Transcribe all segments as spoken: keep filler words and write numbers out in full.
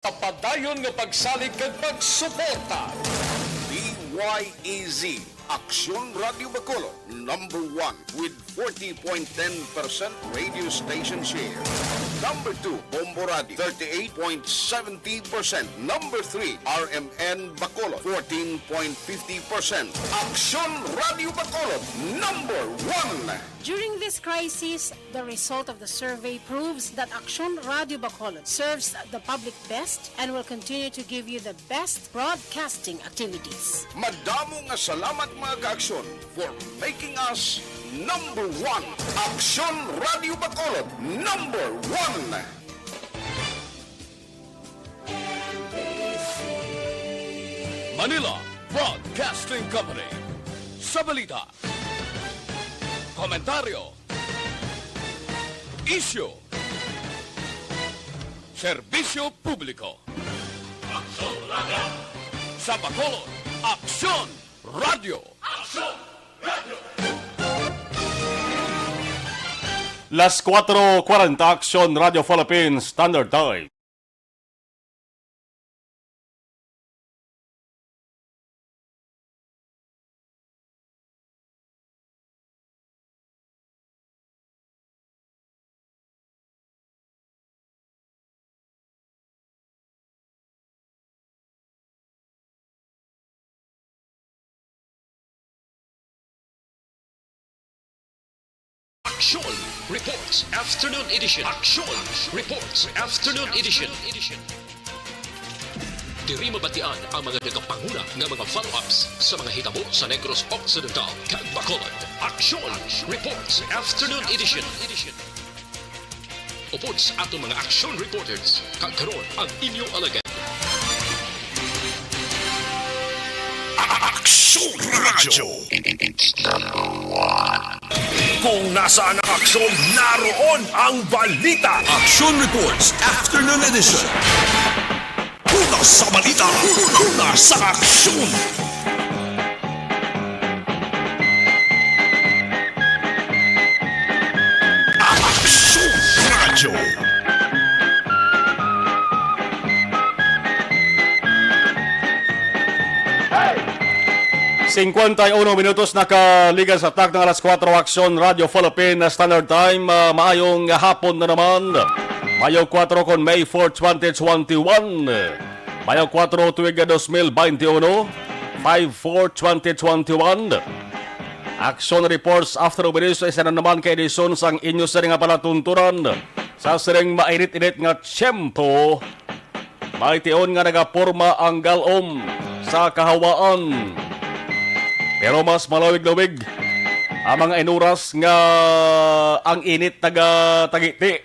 Sa padayon nga pagsalig kag pagsuporta. D Y E Z, Aksyon Radio Bacolod, number one with forty point ten percent radio station share. Number two, Bombo Radio, thirty-eight point seventy percent. Number three, R M N Bacolod, fourteen point fifty percent. Aksyon Radio Bacolod, number one. During this crisis, the result of the survey proves that Aksyon Radio Bacolod serves the public best and will continue to give you the best broadcasting activities. Madamo nga salamat, mga ka-Aksyon, for making us number one. Aksyon Radio Bacolod, number one. Manila Broadcasting Company. Sa balita, komentaryo, isyu, serbisyo publiko. Aksyon Radio. Sa Bacolod, Aksyon Radio. Aksyon Radio. Las cuatro cuarenta, Aksyon Radio Philippines Standard Time. Aksyon Reports Afternoon Edition. Aksyon Reports Afternoon Edition. Diri mabatian ang mga nagapanguna nga mga follow-ups sa mga hitabo sa Negros Occidental kag Bacolod. Aksyon Reports Afternoon Edition. Upod sa aton mga action reporters, kag karon ang inyo alagad. Aksyon Radyo. Kung nasaan ang aksyon, naroon ang balita. Action Reports Afternoon Edition. Una sa balita, una sa aksyon. Aksyon Radyo. Cincuenta y uno minutos nakaligas sa takna nga alas kuwatro, Aksyon Radyo Philippine Standard Time. Ah, maayong hapon na naman. Mayo kuwatro kon May four, twenty twenty-one. Mayo kuwatro, tuig dos mil baynte uno, five four twenty twenty-one. Action Reports After Obelisco, isa na naman ka edisyon sang inyo sining nga palatuntunan sa sining mainit-init nga tiyempo. May tion nga nagaporma ang galom sa kahawaan. Pero mas malawig-lawig ang mga inuras nga ang init nagatagiti.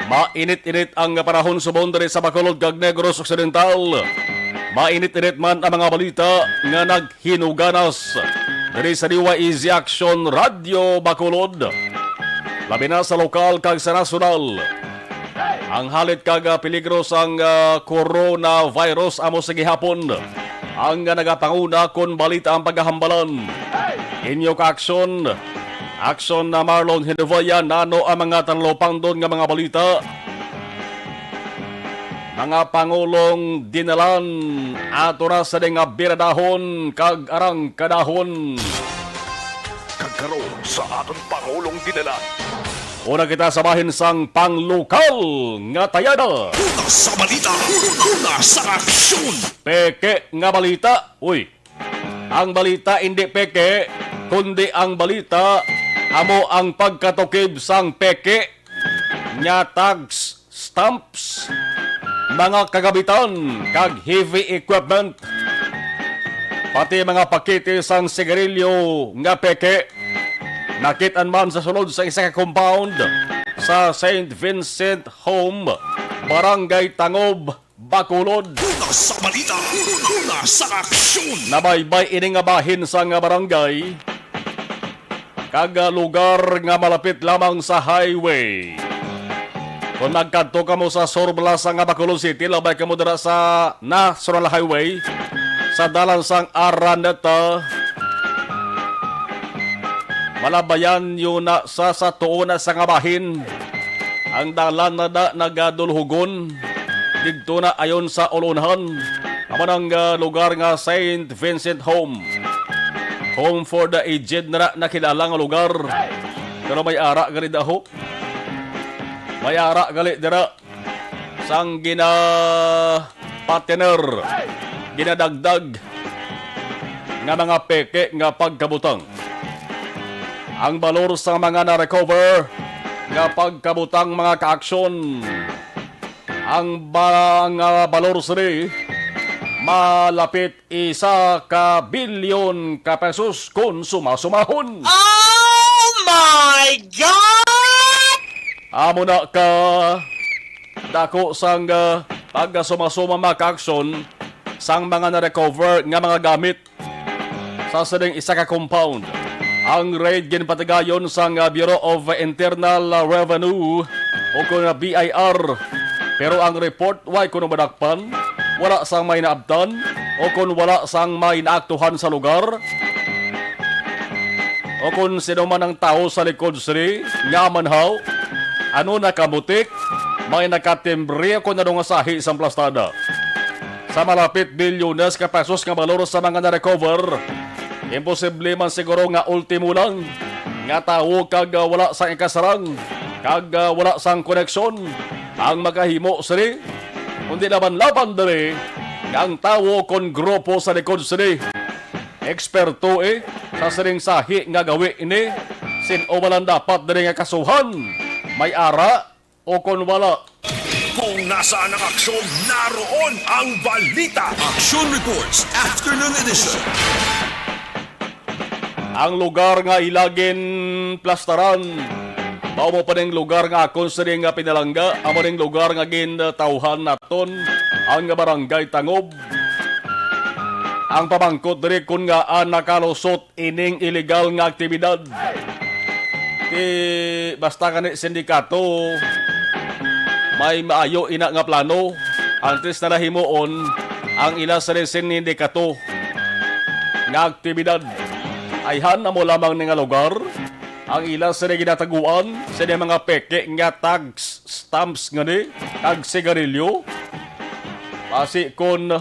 Mainit-init ang panahon subong diri sa Bacolod kag Negros Occidental. Mainit-init man ang mga balita nga naghinuganas diri sa D Y E Z Action Radio Bacolod, labi na sa lokal kag sa nasyonal. Ang halit kag, ah, peligro sang, ah, coronavirus amo sa gihapon ang, ah, nagapanguna kon balita ang pagkahambalan. Inyo ka aksyon, aksyon na Marlon Hinovaya, nano ang mga talupangdon nga mga balita? Mga pangulong dinalan, ato na sa nga biradahon kag arangkadahon. Kag karon sa aton pangulong dinalan. Una kita sa bahin sang panglokal nga tayada. Una sa balita, una sa aksyon. Peke nga balita. Uy, ang balita indi peke, kundi ang balita amo ang pagkatukib sang peke nga tax stamps, mga kagamitan, kag heavy equipment, pati mga pakete sang sigarilyo nga peke. Nakit-an man sa sulod sa isa ka compound sa Saint Vincent Home, Barangay Tangob, Bacolod. Una sa balita, una sa aksyon. Nabaybay ini nga bahin sang barangay kag, ah, lugar nga malapit lamang sa highway. Kung nagkadto kamo sa sur-plaza nga Bacolod City, labay kamo dira sa National Highway, sa dalan sang Araneta, malabayan nyo na sa, sa tuo na sa nga bahin. Ang dalan na da nagadulhugon didto na ayon sa ulonhan. Amo nang, ah, lugar nga Saint Vincent Home. Home for the Aged na nakilala nga lugar. Pero may ara gali daho. May ara gali dira sang ginapatener, ginadagdag nga mga peke nga pagkabutang. Ang balor sa mga na-recover nga pagkabutang, mga kaaksyon, ang ba-, nga balor sini malapit isa ka bilyon ka pesos kon suma-sumahon. Oh my God! Amo na ka dako sang, ah, pagkasumasuma, mga kaaksyon, sang mga na-recover nga mga gamit sa sining isa ka compound. Ang raid ginpatigayon sang, ah, Bureau of Internal Revenue o kon B I R. Pero ang report way kuno madakpan, wala sang may naabtan o kon wala sang may naaktuhan sa lugar o kon sino man ang tawo sa likod sini nga manhaw, ano nakamutik, may nakatimbre o kon ano nga sahi sang plastada. Sa malapit bilyones ka pesos nga balor sa mga na-recover, imposible man siguro nga ultimo lang nga tawo kag, ah, wala sang ikasarang kag, ah, wala sang koneksyon ang makahimo sini, kundi laban-laban diri nga ang tawo kon grupo sa likod sini. Eksperto, eh, sa sining sahi nga gawi ini, sin-o man ang dapat diri nga kasuhan? May ara o kon wala? Kung nasaan ang aksyon, naroon ang balita. Action Reports, Afternoon Edition. Ang lugar nga ila ginplastaran, mao mo pa ning lugar nga akon sini nga pinalangga, amo ning lugar nga gintawhan naton ang Barangay Tangob. Ang pamangkot diri kon ngaa nakalusot ining iligal nga aktibidad. Ti, basta gani sindikato, may maayo ina nga plano antes na nahimuon ang ila sa sindikato nga aktibidad. Ayhan amo lamang ni nga lugar ang ila sini ginataguan sini mga peke nga tax stamps ngani kag sigarilyo. Basi kon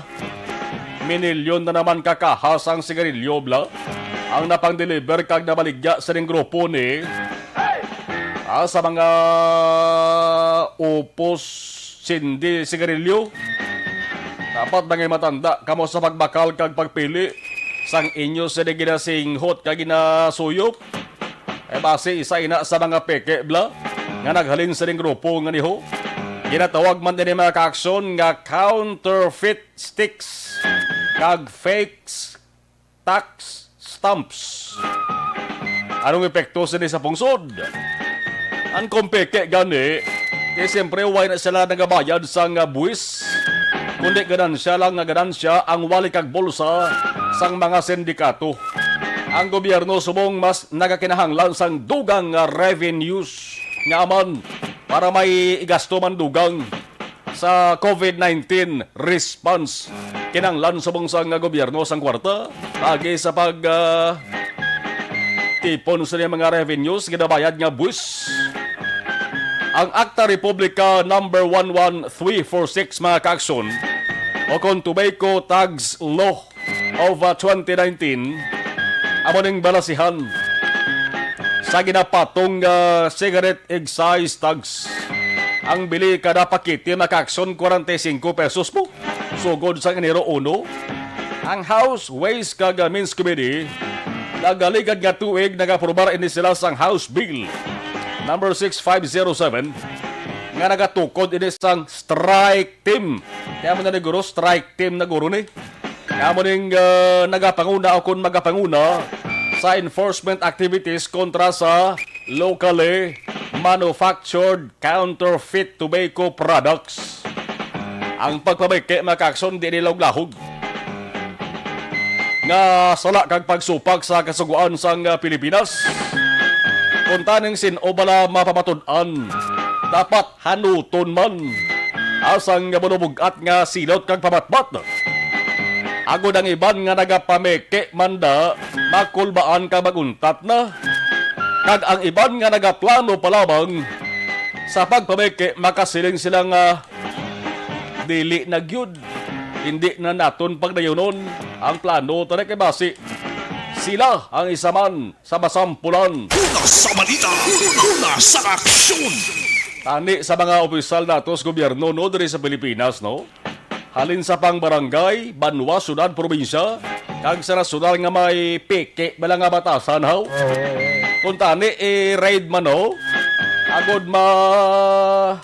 minilyon na naman ka kaha sang sigarilyo, bla, ang napang-deliver kag nabaligya sining grupo ni, ah, sa mga upos sindi sigarilyo. Dapat na ngay matanda kamo sa pagbakal kag pagpili sang inyo sini ginasinghot kag ginasuyop. Eh, basi isa ina sa mga peke, bla, nga naghalin sa ning grupo nga niho. Ginatawag man din mga kaaksyon nga counterfeit sticks kag fake tax stamps. Anong epekto sini sa pungsod? Ang kompeke gani, kay siyempre way na sila nagabayad sang, ah, buwis, kundi ganansya lang nga ganansya ang wali kag bulsa sang mga sindikato. Ang gobyerno subong mas nagakinahanglan sang dugang nga revenues nga aman para may igasto man dugang sa COVID nineteen response. Kinahanglan subong sang gobyerno sang kwarta paagi sa pag, ah, tipon sa mga revenues ginabayad nga buwis. Ang Akta Republika number one one three four six, mga kaaksyon, o kon Tobacco Tax Law of, uh, twenty nineteen, amo ning balasihan sa ginapatong nga cigarette excise tax. Ang bili kada pakete, mga kaaksyon, kwarenta y singko pesos po. Sugod sa Enero uno, ang House Ways kag Means Committee nagaligad nga tuig nagaprobar ini sila sang House Bill number six five zero seven nga nagatukod ini sang strike team. Kaya mo na ni guro, strike team na guro ni. Kamo ning, ah, nagapanguna o kon magapanguna sa enforcement activities kontra sa locally manufactured counterfeit tobacco products. Ang pagpameke, mga kaaksyon, di nila lahog nga sala kag pagsupak sa kasugoan sang, ah, Pilipinas. Kung taning sin-o bala mapamatud-an, dapat hanuton man. Asang nga manubug-at nga silot kag pamatbat. Agod ang iban nga nagapameke man da, makulbaan kag maguntat na. Kag ang iban nga nagaplano pa lamang, Sa pagpameke, makasiling sila nga dili na gyud. Hindi na naton pagdayunon ang plano, tani kay basi sila ang isa man sa masampulan. Una sa balita, una sa aksyon. Tani sa mga opisyal nato sa gobyerno, no, diri sa Pilipinas, no? Halin sa pang barangay, banwa, syudad, probinsya, kag sa nasyonal nga may peke bala nga batasan, haw? Kung tani, i-raid man, no? Agod ma-,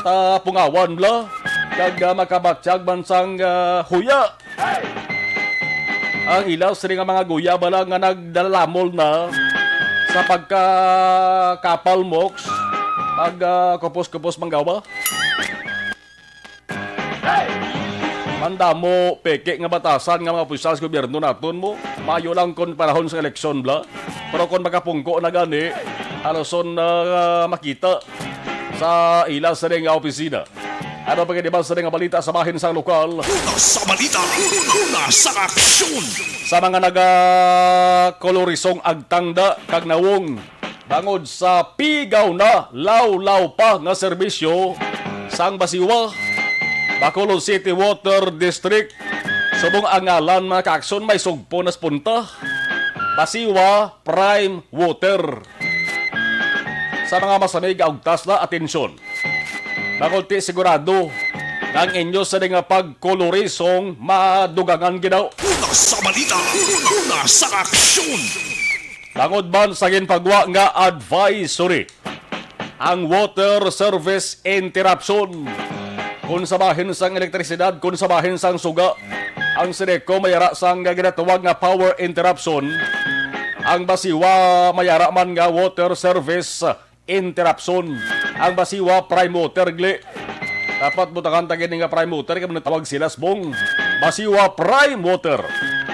tapungawan bala, kag, ah, makabatyag man sang, ah, huya. Ang ila sini nga mga guya bala nga nagdalalamol na sa pagkakapal moks, pag, ah, kupos-kupos manggawa. Mandamo peke nga batasan nga mga opisyal sa gobyerno naton mo. Mayo lang kon panahon sa eleksyon bala. Pero kon makapungko na gani, haluson na, ah, makita sa ila sini nga opisina. Ano pa gid ba sa nga balita sa bahin sang lokal? Una sa balita, una sa aksyon. Sa mga nagakolorisong agtangda kag nawong bangod sa pigaw na lawlaw pa nga serbisyo sang Basiwa, Bacolod City Water District, subong ang ngalan, mga kaaksyon, may sugpo na sa punta. Basiwa Prime Water. Sa mga masamig nga ugtas na, atensyon. Bangod ti sigurado nga ang inyo sini nga pagkolorisong madugangan gid daw. Una sa balita, una sa aksyon. Bangod man sa ginpagwa nga advisory, ang water service interruption, kon sa bahin sang elektrisidad, kon sa bahin sang suga, ang Sedeco may ara sang ginatawag nga power interruption, ang Basiwa may ara man nga water service interruption. Ang Basiwa Prime Water, gali. Dapat butangan ta gini nga Prime Water, kay manatawag sila subong. Basiwa Prime Water.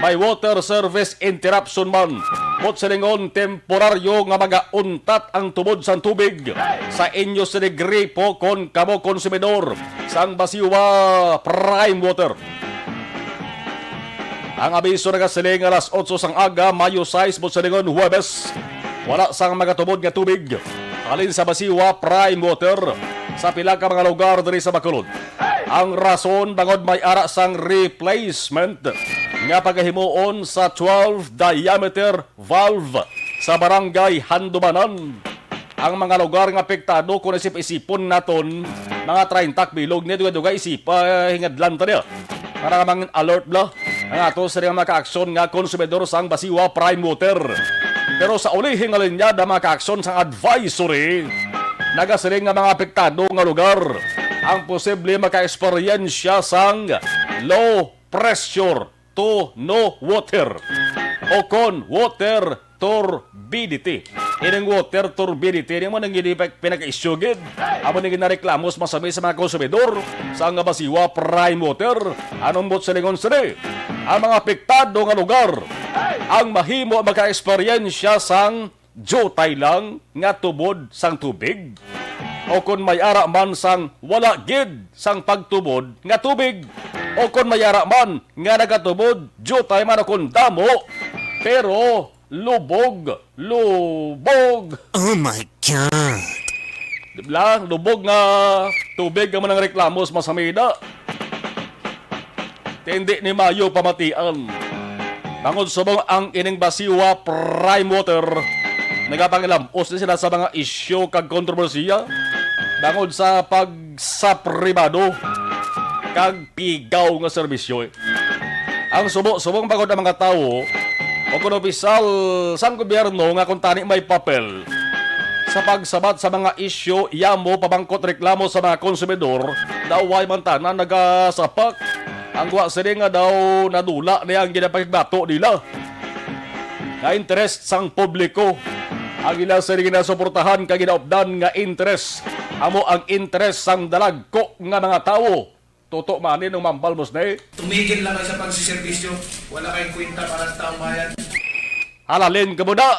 May water service interruption man. Buot silingon, temporaryo nga magauntat ang tubod sang tubig sa inyo sini gripo kon kamo konsumidor sang Basiwa Prime Water. Ang abiso nagasiling alas otso sang aga, Mayo sais, buot silingon, Huwebes. Wala sang magatubod nga tubig halin sa Basiwa Prime Water sa pila ka mga lugar diri sa Bacolod. Ang rason bangod may ara sang replacement nga pagahimuon sa twelve diameter valve sa Barangay Handumanan. Ang mga lugar nga apektado, kung isip-isipon naton, mga treinta ka bilog ni, dugay-dugay isip, ah, hingadlan ta niya. Para nga mang-alert bala ang ato sa mga kaaksyon nga konsumidor sang Basiwa Prime Water. Pero sa ulihing nga linya, mga kaaksyon sang advisory, nagasiling nga mga apektado nga lugar ang posible maka-eksperyensya sang low pressure to no water o kon water turbidity. Ining water turbidity, ini mo nang gini pinaka-issue gid. Amo ni ginareklamo sa masami sa mga konsumidor sa nga Basiwa Prime Water. Anong buot silingon sini? Ang mga apektado nga lugar ang mahimo maka-eksperyensya sang diutay lang nga tubod sang tubig, o kon may ara man sang wala gid sang pagtubod nga tubig, o kon may ara man nga nagatubod diutay man o kon damo, pero lubog, lubog. Oh my God! Di ba? Lubog nga tubig ang manang reklamo sa masamida. Ti hindi ni mayo pamatian. Bangod subong ang ining Basiwa Prime Water, nagapangilam-os ni sila sa mga isyu kag kontrobersiya bangod sa pagsapribado kag pigaw nga serbisyo. Ang subo, subong bangod ang mga tawo o kon opisyal sang gobyerno nga kung tani may papel sa pagsabat sa mga isyu, yamo, pamangkot, reklamo sa mga konsumidor, daw way man tanan nagasapak. Ang gwa sini nga daw nadula ni ang ginapakigbato nila nga interes sang publiko. Ang ila sini ginasuportahan kag ginaupdan nga interes amo ang interes sang dalagko nga mga tawo. Tuto man ni nung mambal mo sini. Tumigil na kayo sa pagsiservisyo. Wala kayong kwenta para sa taong bayan. Halalin ka mo na.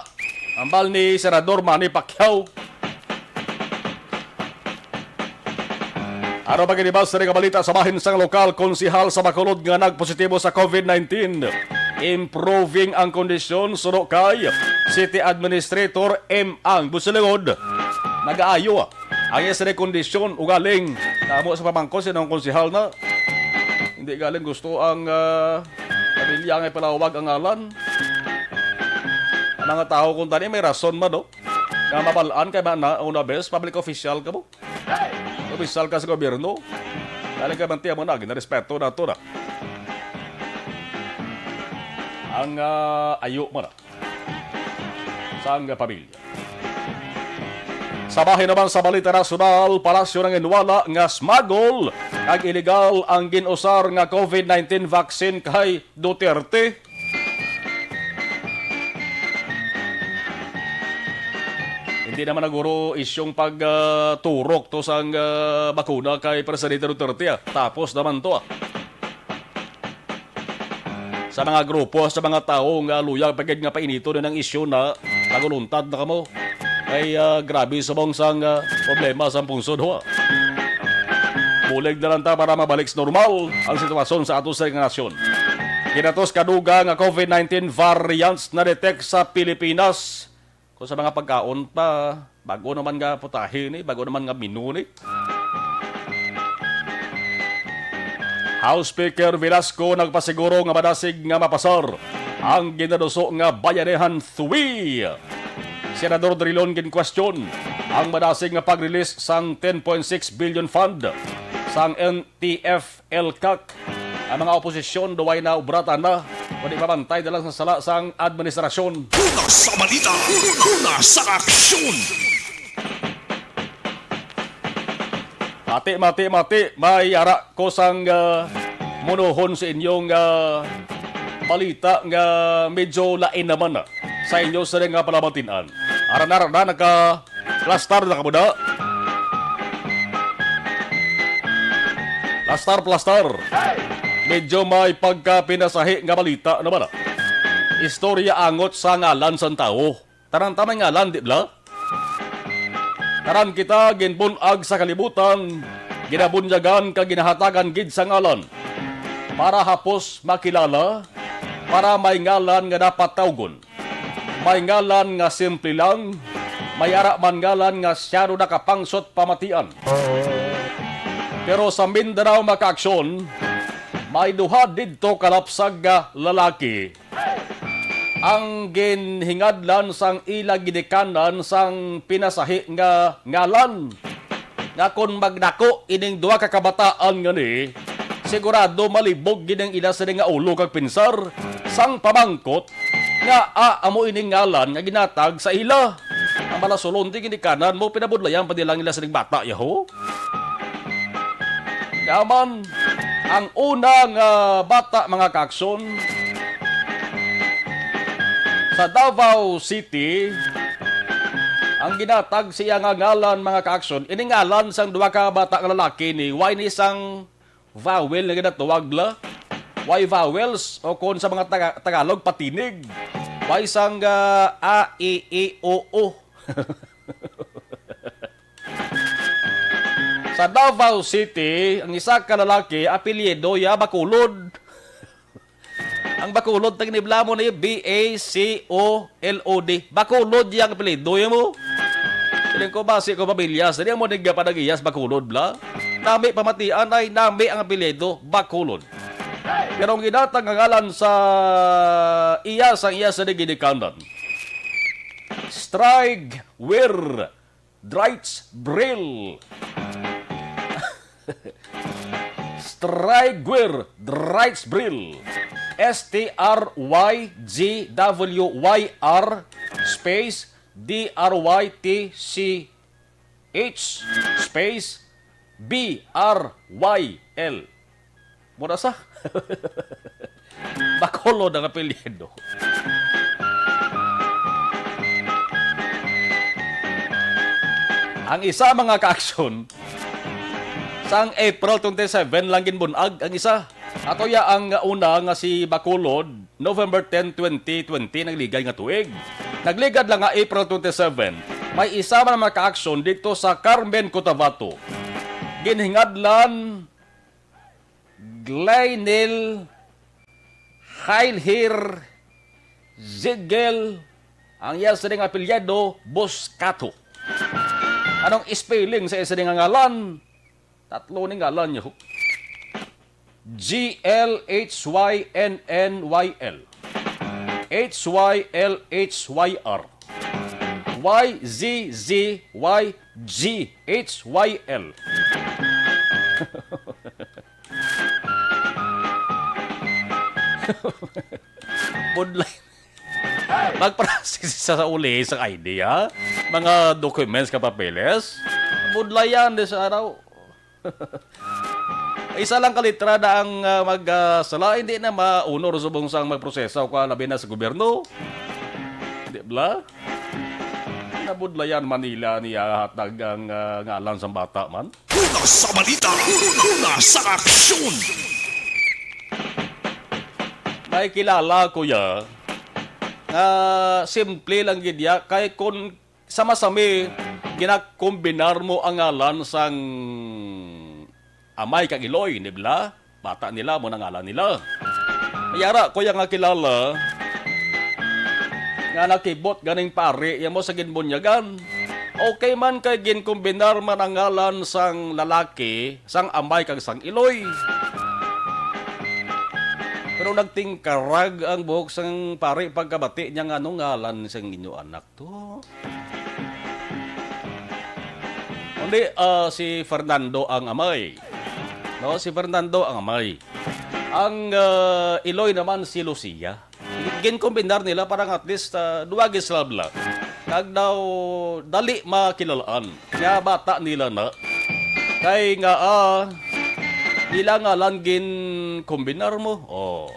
Ambal ni Senador Manny Pacquiao. Ano pa gini ba sa nga balita sa bahin sang lokal konsihal sa Bacolod nga nagpositibo sa COVID nineteen? Improving ang kondisyon suno kay City Administrator M. Ang Busilingod. Nagaayo, ah. Ang iya sini kondisyon, ugaling, tamo sa pamangkot sa inyong konsehal na. Hindi galing gusto ang ah, pamilya nga ipalawag ang ngalan. Ang mga tao kung tani may rason man, no? Nga mabalaan kay man na, una bes, public official ka mo. Opisyal ka sa gobyerno. Galing ka man tiyan mo na, ginarespeto na to na. Ang ah, ayo mo na. Sang pamilya. Sa bahin naman sa balita nasyonal, palasyo nang inwala nga smuggle kag illegal ang ginusar nga COVID nineteen vaccine kay Duterte. Hindi naman naguro isyong pagturok to sang ah, bakuna kay Presidente Duterte, ah. Tapos naman to, ah. Sa mga grupo, sa mga tawo nga luyag pa gid nga painiton ang isyu na naguluntad na kamo. Kay ah, grabe subong sang ah, problema sa pungsod, ho. Bulig na lang ta para mabalik sa normal ang sitwasyon sa ato sa nasyon. Ginatos kaduga nga COVID nineteen variants na detect sa Pilipinas. Kung sa mga pagkaon pa, bago naman nga putahe ni, bago naman nga menu ni. House Speaker Velasco nagpasiguro nga madasig nga mapasar ang ginaduso nga Bayanihan three. Senador Drilon ginkwestiyon ang madasig nga pag-release sang ten point six billion fund sang N T F L CAC. Ang mga oposisyon duway na ubratan na, kundi pabantay na lang sa sala sang administrasyon. Una sa balita, una sa aksyon. Mati, mati, mati, may ara ko sang ah, munuhon sa inyong ah, balita nga medyo lain naman na sa inyo sa nga palabatin-an. Ara na, ara na, naka Plastar na kamo na. Plastar, plastar. Medyo may pagkapinasahi nga balita na bala. Istorya angot sa ngalan sang tawo. Tanan ta may ngalan, di bala? Tanan kita ginbun-ag sa kalibutan, ginabunyagan kag ginahatagan gid sa ngalan. Para hapos makilala, para may ngalan nga dapat tawgon. May ngalan nga simple lang, may ara man ngalan nga siyano nakapangsot pamatian. Pero sa Mindanao, mga kaaksyon, may duha didto kalapsag nga lalaki ang ginhingadlan sang ila ginikanan sang pinasahi nga ngalan. Nga kon magdako ining duha ka kabataan nga ni, sigurado malibog gid ang ila sini nga ulo kag pinsar sang pamangkot nga, ah, amo ini ngalan nga ginatag sa ila. Ang malasulon di ginikanan mo, pinabudlayan pa nila ang ila sining bata, yaho. Naman, ang una nga bata, mga kaakson, sa Davao City, ang ginatag siya nga ngalan, mga kaakson, ini ngalan sang duha ka bata nga lalaki ni, way ni sang vowel nga ginatawag la. Way vowels, o kon sa mga Taga-, Tagalog, patinig. Way sang ah, a, i, i, o, o. Sa Davao City, ang isa ka lalaki, apelyido ya Bacolod. Ang Bacolod, tag ni Blamo ni B A C O L O D. Bacolod yang apelyido ya mo. Siling ko, basi ko pamilya. Sa di mo nagpanagiyas Bacolod, bla? Nami pamatian ay nami ang apelyido, Bacolod. Pero ang ginatag nga ngalan sa iya, sang iya sa ginikanan, Strigwer Drychbril. Strigwer Drychbril. S T R Y G W Y R space D R Y T C H space B R Y L. Mura sa Bacolod ang apelyido. Ang isa, mga kaaksyon, sang April twenty-seven lang ginbunag ang isa. Ato ya ang una nga si Bacolod, November ten, twenty twenty, nagligad nga tuig. Nagligad lang nga April twenty-seven, may isa man, mga kaaksyon, dito sa Carmen, Cotabato. Ginhingadlan Glainil Hailhir Zigel, ang iya sining apelyido, Boscato. Anong spelling sa isa nga ngalan? Tatlo ni ngalan niyo. G L H Y N N Y L. H Y L H Y R. Y Z Z Y G H Y L. Budlay. Mag-process sa, sa uli sa I D, ha? Mga documents ka papeles. Budlayan di sa araw. Isa lang ka litra na ang, ah, mag, ah, sala, hindi na maunor subong sang magproseso ka, labi na sa gobyerno. Di bala? Nabudlayan Manila niya hatag ang, ah, ngalan sang bata man. Una sa balita, una sa aksyon. May kilala, kuya, nga simple lang gid ya, kay kun sa masami, ginakombinar mo ang ngalan sang amay kag iloy, di bala? Bata nila mo na ngalan nila. Yara, kuya nga kilala, nga nakibot ganing pari, iya mo sa ginbunyagan. Okay man kay ginkombinar man ang ngalan sang lalaki, sang amay kag sang iloy. Pero nagtingkarag ang buhok sang pari pagkabati niya nga, "Ano ngalan sang inyo anak to?" Kundi, ah, si Fernando ang amay. No, si Fernando ang amay. Ang, ah, iloy naman si Lucia. Ginkombinar nila para nga at least, ah, duwa gid sila bala. Kag daw dali makilalaan nga bata nila na. Kay nga, ah, ila ngalan ginkombinar mo. Oh.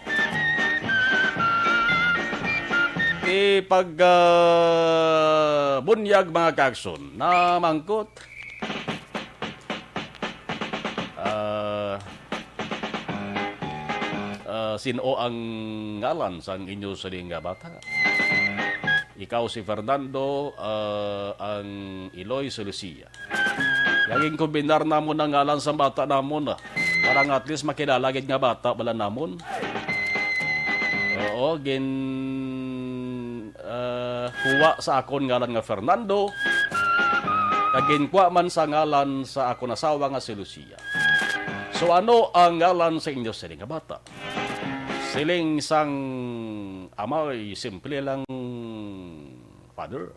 Ipag, ah, bunyag, mga kaakson, namangkot. Ah, ah, sin-o ang ngalan sang inyo sining nga bata? Ikaw si Fernando, ah, ang iloy si Lucia. Laging kombinar namon ang ngalan sang bata namon, ah, para nga at least makilala gid nga bata bala namon. Oo, gin, ah, kuha sa akon ngalan nga Fernando, kag ginkuha man sa ngalan sa akon asawa nga si Lucia. So, ano ang ngalan sa inyo sini nga bata? Siling sang amay, simple lang, Father.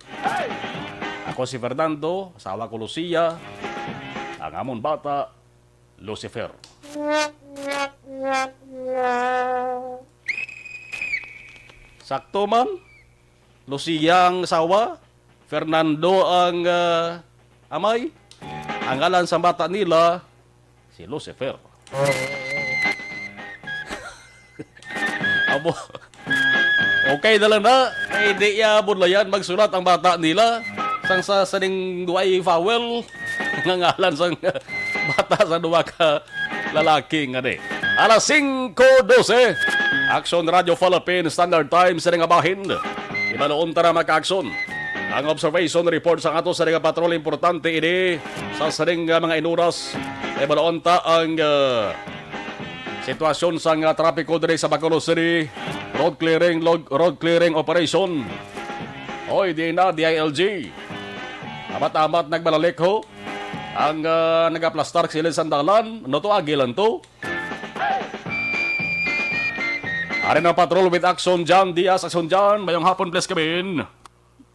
Ako si Fernando, asawa ko Lucia, ang amon bata, Lucifer. Sakto man, Lucia ang asawa, Fernando ang, ah, amay. Ang ngalan sa bata nila, si Lucifer. Abo. Okay na lang na. Kay di ya budlayan magsulat ang bata nila. Sang sa sining duay vowel nga ngalan sang bata sa duwa ka lalaki nga di. Alas singko dose. Aksyon Radio Philippines Standard Time sa nga bahin. Ibaloon ta na, mga kaakson. Ang observation report sa ato sa nga patrol, importante ini sa sining nga mga inuras. Ibaloon ta ang, ah, sitwasyon sa nga trapiko diri sa Bacolod City. Road clearing, log-, road clearing operation. Oy, di na, D I L G. Amat-amat nagbalalik ho. Ang, ah, nagaplastar sila sa dalan, no to, agi lang to. Ari na patrol with Action John Diaz. Action John, mayong hapon, please, kabin.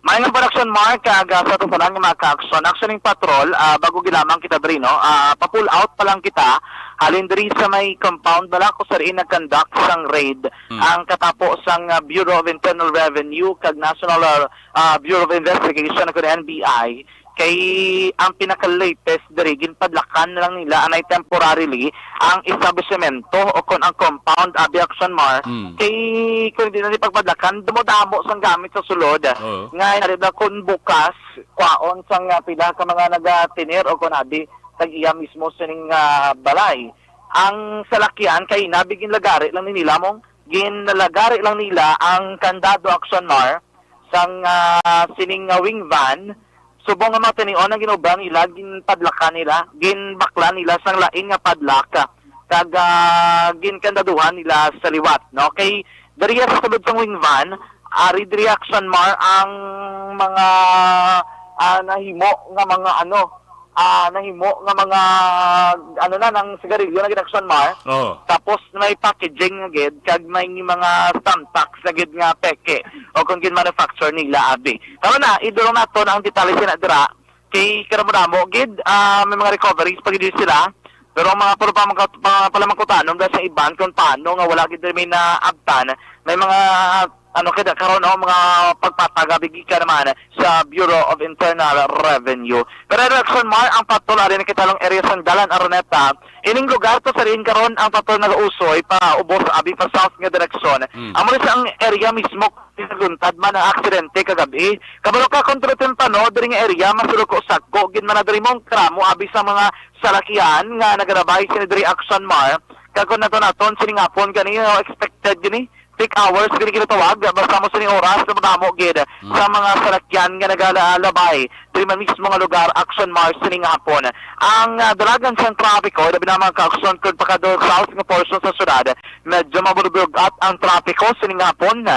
Maayong production, Mark, kag, ah, sa tanan nga mga ka-action. Action ning patrol, ah, bago gilamang kita diri, no? Ah, pa-pull out pa lang kita. Halin diri sa may compound, bala ko sa diin nag-conduct sang raid Mm. ang katapo sang, ah, Bureau of Internal Revenue kag National, ah, ah, Bureau of Investigation, kag N B I. Kay ang pinaka-latest diri, ginpadlakan na lang nila anay temporarily ang establishmento o kon ang compound, abi, Action Mar. Mm. Kay kung di na ni pagpadlakan, dumodamo sang gamit sa sulod. Oo. Nga, yari na kung bukas, kwaon sang, ah, pila ka mga nagatener o kon abi, tag-iya mismo sining, ah, balay. Ang salakyan, kay nabi ginlagari lang ni nila mong, ginlagari lang nila ang kandado, Action Mar, sang, ah, sining nga wing van, subong nga mga tinion ang ginobra nila, ginpadlakan nila, ginbaklan nila sang lain nga padlak, kag, ah, ginkandaduhan nila sa liwat, no? Kay diri sa sulod sang wing van, ari diri, Action Mar, ang mga ah, nahimo nga mga ano, ah, nahimo nga mga, ano na, nang sigarilyo na gid, Action Mar. Oh. Tapos may packaging na gid, kag may mga Stampax na gid nga peke, o kung gin-manufacture nila, abi. Karon na, idulong nato na ang detalye sina dira, kay karamo-ramo gid, ah, may mga recoveries pa gid sila. Pero ang mga puro pa, mga, mga palamangkutanon, sa iban kung paano nga wala gid may naabtan, may mga ano, kaya karon, oh, mga pagpatag abi gikan naman sa Bureau of Internal Revenue. Pero Action Mar, ang patol ari nakitalong area sang Dalan Araneta, ining lugar to sa diin karon ang patol nagausoy pa ubos abi pa south nga direksyon. Mm. Amo ni sa ang area mismo naguntad man ang aksidente kagabi. Kabalo ka, kontra temprano, diri nga area, masuruko sako, gid man na diri mong kramo abi sa mga salakyan nga nagalabay sini diri Action Mar. Kag kung nato naton, sining hapon gani, oh, expected gini, peak hours gani ginatawag, basta mo sini oras na madamo gid Mm. sa mga salakyan nga nagalabay diri man mismo nga lugar, Action Mar, sining hapon. Ang, ah, dalagan sang trapiko, labi na mga ka-aksyon, kung pakadto south nga portion sa syudad, medyo mabulbugat ang trapiko sining hapon.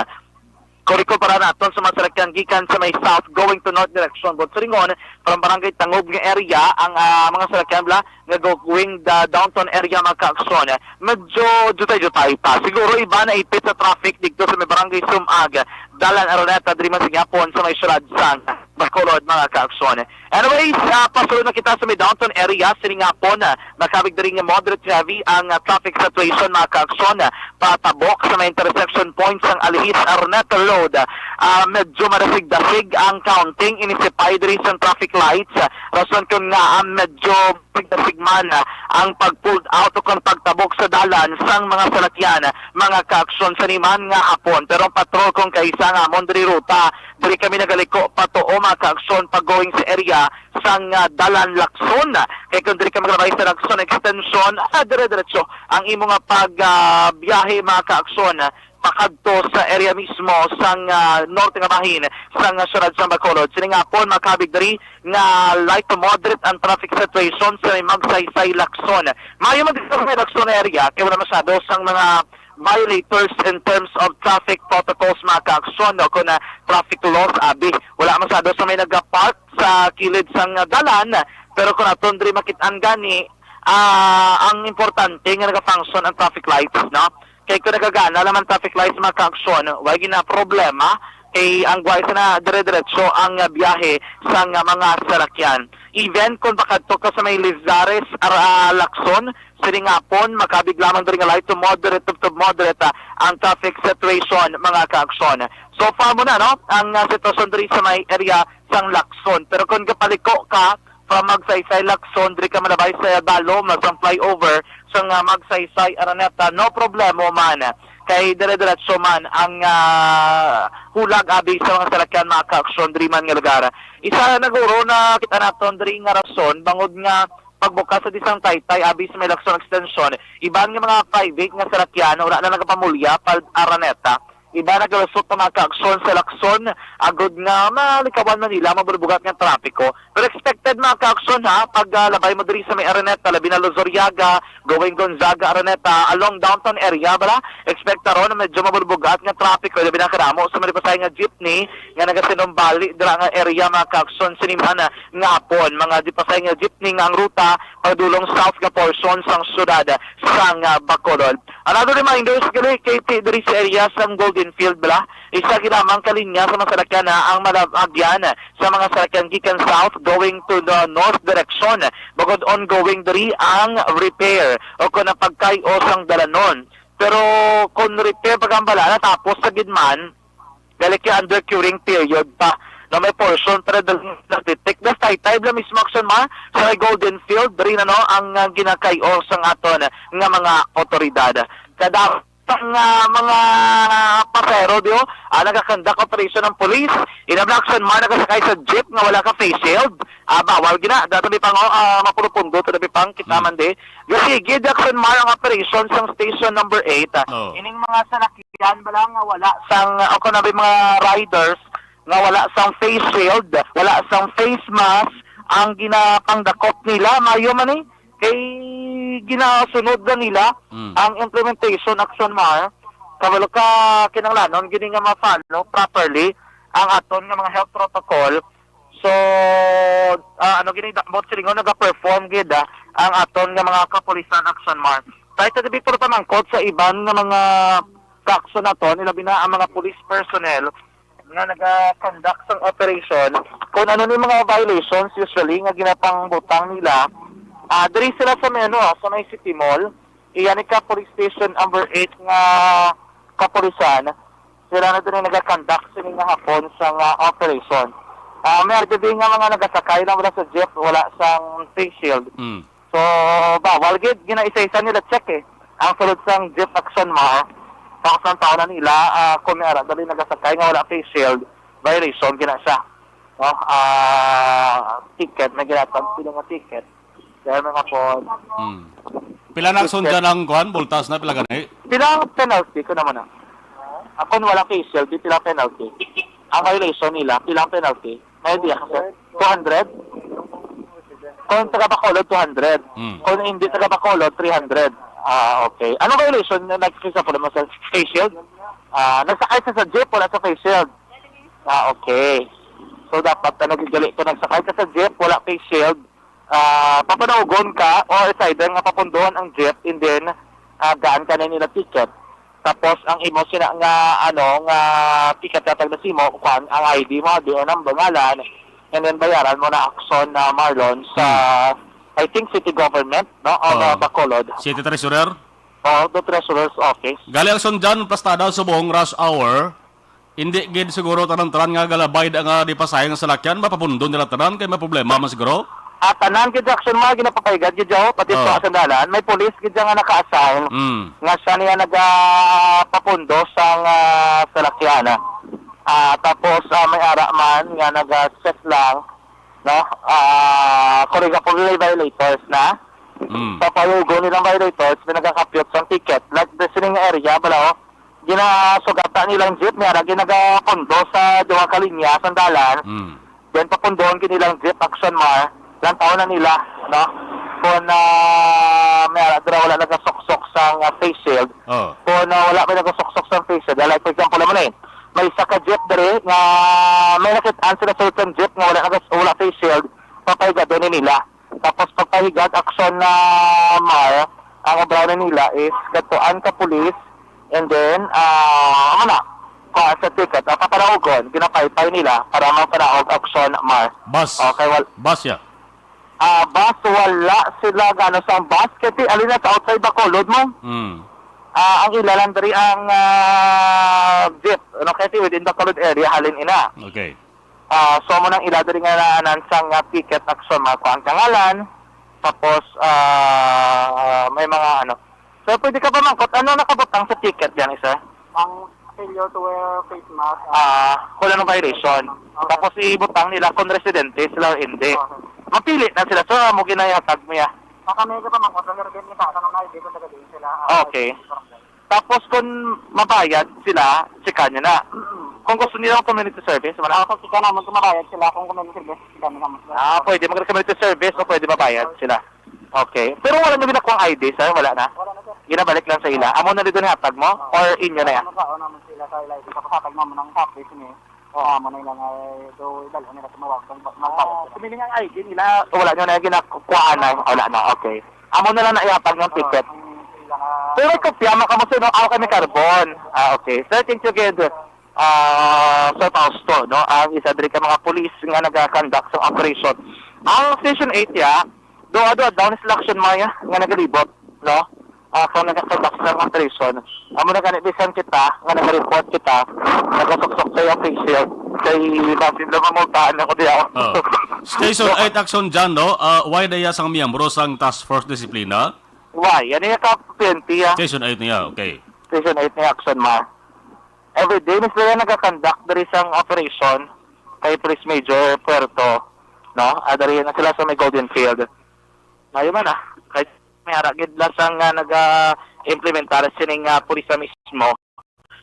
Kung ikumpara naton sa mga salakyan gikan sa may south going to north direction, but sa Ringon, from Barangay Tangub nga area, ang, ah, mga salakyan bala nga going da-, downtown area, mga ka-aksyon, medyo jutay-jutay pa. Siguro iba na ipit sa traffic dito sa may Barangay Sumag, Dalan Araneta, diri man sa gihapon sa may syudad sang Bacolod, mga ka-aksyon. Anyways, ah, pasulod na kita sa may downtown area. Sining hapon, ah, makabig diri nga moderate heavy ang, ah, traffic situation, mga ka-aksyon, ah, patabok sa may intersection point sang Alihis Araneta Road. Ah, medyo madasig-dasig ang counting inisipay diri sa traffic lights. Ah, rason kun nga, ah, medyo madasig man, ah, ang pag-pulled out o kung pagtabok sa dalan sang mga salakyan, mga ka-aksyon, sa niman nga hapon. Pero ang patrol kung kaisa nga amon diri ruta, diri kami nagaliko patuo, mga ka-aksyon, pag-going sa area sang, ah, Dalan Lacson. Kay kung diri ka maglabay sa Lacson Extension, ah, dire-diretso ang imo nga pag, ah, biyahe, mga ka-aksyon, pakadto sa area mismo sang, ah, norte nga bahin sang, ah, syudad sang Bacolod. Sini nga hapon, makabig diri nga light to moderate ang traffic situation sa may Magsaysay Lacson. Maayo man dito sa may Lacson area, kay wala masyado sang mga violators in terms of traffic protocols, mga ka-aksyon, no, kung, ah, traffic laws, abi. Wala masyado sa may nagapark sa kilid sang, ah, dalan, pero kung aton diri makit-an gani, ah, ang importante nga nagafunction ang traffic lights, no? Kay kung nagagana naman traffic lights, mga ka-aksyon, way gina problema, kay ang guway sa na dire-diretso ang, ah, biyahe sang, ah, mga salakyan. Even kung pakadto ka sa may Lizares, Ara-, Lacson, sining hapon, makabig lamang diri nga light to moderate, to, to moderate, ah, ang traffic situation, mga ka-aksyon. So far mo na, no? Ang, ah, sitwasyon diri sa may area sang Lacson. Pero kung kapaliko ka from Magsaysay Lacson, diri ka malabay sa dalom sang flyover sang, ah, Magsaysay Araneta, no problemo man. Kay dire-diretso man ang, ah, hulag abi sa mga salakyan, mga ka-aksyon, diri man nga lugar. Isa na guro na kita naton diri nga rason bangod nga pagbukas sa disang taytay abi sa may Lacson Extension, iban nga mga private nga salakyan wala na nagapamulya pa Araneta. Iba nagalusot ang mga ka-aksyon sa Lacson, agod nga malikawan man nila mabulbugat nga trapiko. Pero expected, mga ka-aksyon, ha, pag, ah, labay mo diri sa may Araneta, labi na Luzuriaga, going Gonzaga, Araneta, along downtown area, bala, expect ta ron na medyo mabulbugat nga trapiko, labi na kadamo sa mga dipasay nga jeepney nga nagasinumbali dira nga area, mga ka-aksyon, siniman nga hapon. Mga dipasay nga jeepney nga ang ruta padulong south nga portion sang syudad sang, ah, Bacolod. Another reminder, sa gali, K T, diri sa area sang Golden Field, bala, isa ginamang kalinya sa mga salakyan na ang malabagyan sa mga salakyan gikan south going to the north direction. Bukod ongoing diri ang repair o kung ang pagkay-o sang dalanon. Pero kung repair pagambala natapos sa gid man, dali kay under curing period pa. No, may portion pa na dali nagtitik. Das taytay bala mismo, Action Mar, sa may Golden Field, diri na, no, ang, ah, ginakay-o sang aton nga mga otoridad. Kada ang, ah, mga pasahero, di, oh, ah, nagakandak operation ang police. Inabla, Action Mar, nakasakay sa jeep nga wala ka face shield. Ah, bawal gina. Dati may pang, oh, ah, mapuno-pundo, dati may pang kita Hmm. man di. Gasigi, Action Mar, ang operation sang station number eight. Ah, Oh. Ining mga salakyan bala nga wala sang, ah, o kung ano ba yung mga riders nga wala sang face shield, wala sang face mask, ang ginapangdakop nila, mayo man eh. Kay ginasunod na nila Mm. ang implementation, Action Mar. Kabalo ka, kinahanglanon gini nga ma-follow properly ang aton nga mga health protocol. So, ah, ano gini, da-, mo silingon, naga-perform gid, ah, ang aton nga mga kapulisan, Action Mar. Sa ito, debito pamangkot sa iban nga mga ka-action naton, ilabi na ang mga police personnel nga naga-conduct sang operation, kung ano ni mga violations usually nga ginapangbutang nila, ah, diri sila sa may, ano, ah, sa may City Mall, iya ni ka police station number eight nga kapulisan, sila na diri naga-conduct sini nga hapon sa nga operation. Ah, may argyo din nga mga nagasakay lang wala sa jeep, wala sang face shield. Mm. So, bawal gid, ginaisa-isa nila check eh. Ang sulod sang jeep, Action Mar, tapos ang tao na nila, ah, kung may ara, dali nagasakay nga wala face shield, violation gina siya. No? Ah, ticket, may ginatag sila nga ticket. Kaya mga po, Hmm. Pila na ang sundyan ang kuan? Bultas na, pila gani? Pila ang penalty ko naman na? Ako wala face shield, di pila penalty. Ang violation nila, pila ang penalty? May idea ka, sir? Two hundred? Kung taga Bacolod, two hundred. Hmm. Kung hindi taga Bacolod, three hundred. Ah, okay. Anong violation na nagkisa po naman, sir? Face shield? Ah, nagsakay ka sa jeep, wala sa face shield. Ah, okay. So, dapat na nagigali ko, nagsakay ka sa jeep, wala face shield. Ah, papanaugon ka, or it's either nga papundohon ang jeep, and then, ah, gaan ka na nila ticket. Tapos, ang imo sina nga, ano, nga ticket katag na simo, kuan, ang I D mo, di o number, ngalan, and then bayaran mo na, Action na, Marlon, sa, Hmm. I think, city government, no? O, Oh. uh, Bacolod. City Treasurer? O, the Treasurer's Office. Gali ang sundyan, plastada subong rush hour. Hindi gid siguro tanan-tanan nga galabayad nga di pasayang salakyan, mapapundon nila tanan, kay may problema man siguro. At tanan gid, Action Mar, ginapapahigad gid, Joe, pati Oh. sa sandalan. May pulis gid nga naka-assign Mm. nga siya niya nagapapundo sang, ah, salakyan. Ah, tapos, ah, may ara man nga nag-check lang, no? Ah, for example, may violators na. Mm. Sa payugo nilang violators, may nagakapyot sang ticket. Like, the sining area, bala, oh, ginasugata nilang jeep, may ara, ginagapundo sa duha ka linya, sandalan. Mm. Then, papundoon gid nilang jeep, Action Mar, lantaw na nila, no? Kung, ah, may ara dira wala nagasuksok sang, ah, face shield. Oh. Kung, ah, wala may nagasuksok sang face shield, like, for example, naman eh, may isa ka jeep diri nga may nakit-an sila sa isang jeep nga wala nagas-, wala face shield, papahigadon ni nila. Tapos, pagpahigad, Action na, Mar, ang obra na nila is katuan ka pulis, and then, ah, ano na, kuha sa ticket, ah, paparaugon, ginapaypay nila para maparaog, Action Mar. Bus. Okay, wal- Bus, ya. Ah, bus, wala sila gano sang bus, kasi alin na sa outside Bacolod mo. Mm. Ah, ang ila lang diri ang, ah, jeep, ano, kasi within Bacolod area, halin ina. Okay. Ah, so, mo nang ila diri nga naanan sang, ah, ticket, Action Mar, kuan ka ngalan, tapos, ah, may mga ano. So, pwede ka ba mangkot, ano nakabutang sa ticket yan, sir? Ang failure to wear face mask, ah, Ah, kung anong violation. Okay. Tapos ibutang nila kung residente sila o hindi. Okay. Mapili na sila. So, amo ginahatag mo ya. Baka may ka pa mangkot, ang resident nila, sa mga hindi ko taga din sila, ah, Okay. barangay. Tapos kung mabayad sila, chika nyo na. Mm. Kung gusto nila ng community service, wala. Ah, so, chika naman kung mabayad sila, kung community service, chika nyo naman sila. Ah, pwede mag-community service o pwede mabayad sila. Okay. Pero wala nyo ginakuha ang I D, sir? Wala na? Wala na, sir. Ginabalik lang sa ila. Amo na dito hatag mo? Oo. Or inyo na yan? Ano ba? O naman sila sa ila. Tapos hatag naman ang copy, sini. Oo, amo na lang ay do, idala nila tumawag. Kung ba-, magbayad Ah, sila. Kung meaning ang I D nila, wala nyo na ginakuhaan na? Wala na, okay. Amo na lang na ihatag ng Oo, ticket. Ang sila nga Pero may kopya, makamusta, no? Ako kami carbon. Ah, okay. Sir, thank you, good. Ah, Sir Fausto, no? Ang isa diri ka mga pulis nga naga-conduct sa operation. Ang Station eight, ya, do, do, down sila, Action Mar, ya, nga nagalibot, no? Ah, kung naga-conduct sa operation. Amo na gani, bisan kita nga naga-report kita, nagasuksok sa official, kay basin lang mamultahan ako diya. Oh. Station eight, Action John, no? Ah, why daya sang miyembro sang Task Force Disiplina? Why? Ano yung ka P N P, ah? Station eight niya, okay. Station eight niya, Action Mar. Every day, Miss Lea, nagakonduct diri sang operation kay Police Major Puerto, no? Ah, diri na sila sa may Golden Field. Mayo man, ah. Kay may ara gid lang sang, ah, naga-implementar sining, ah, pulis na mismo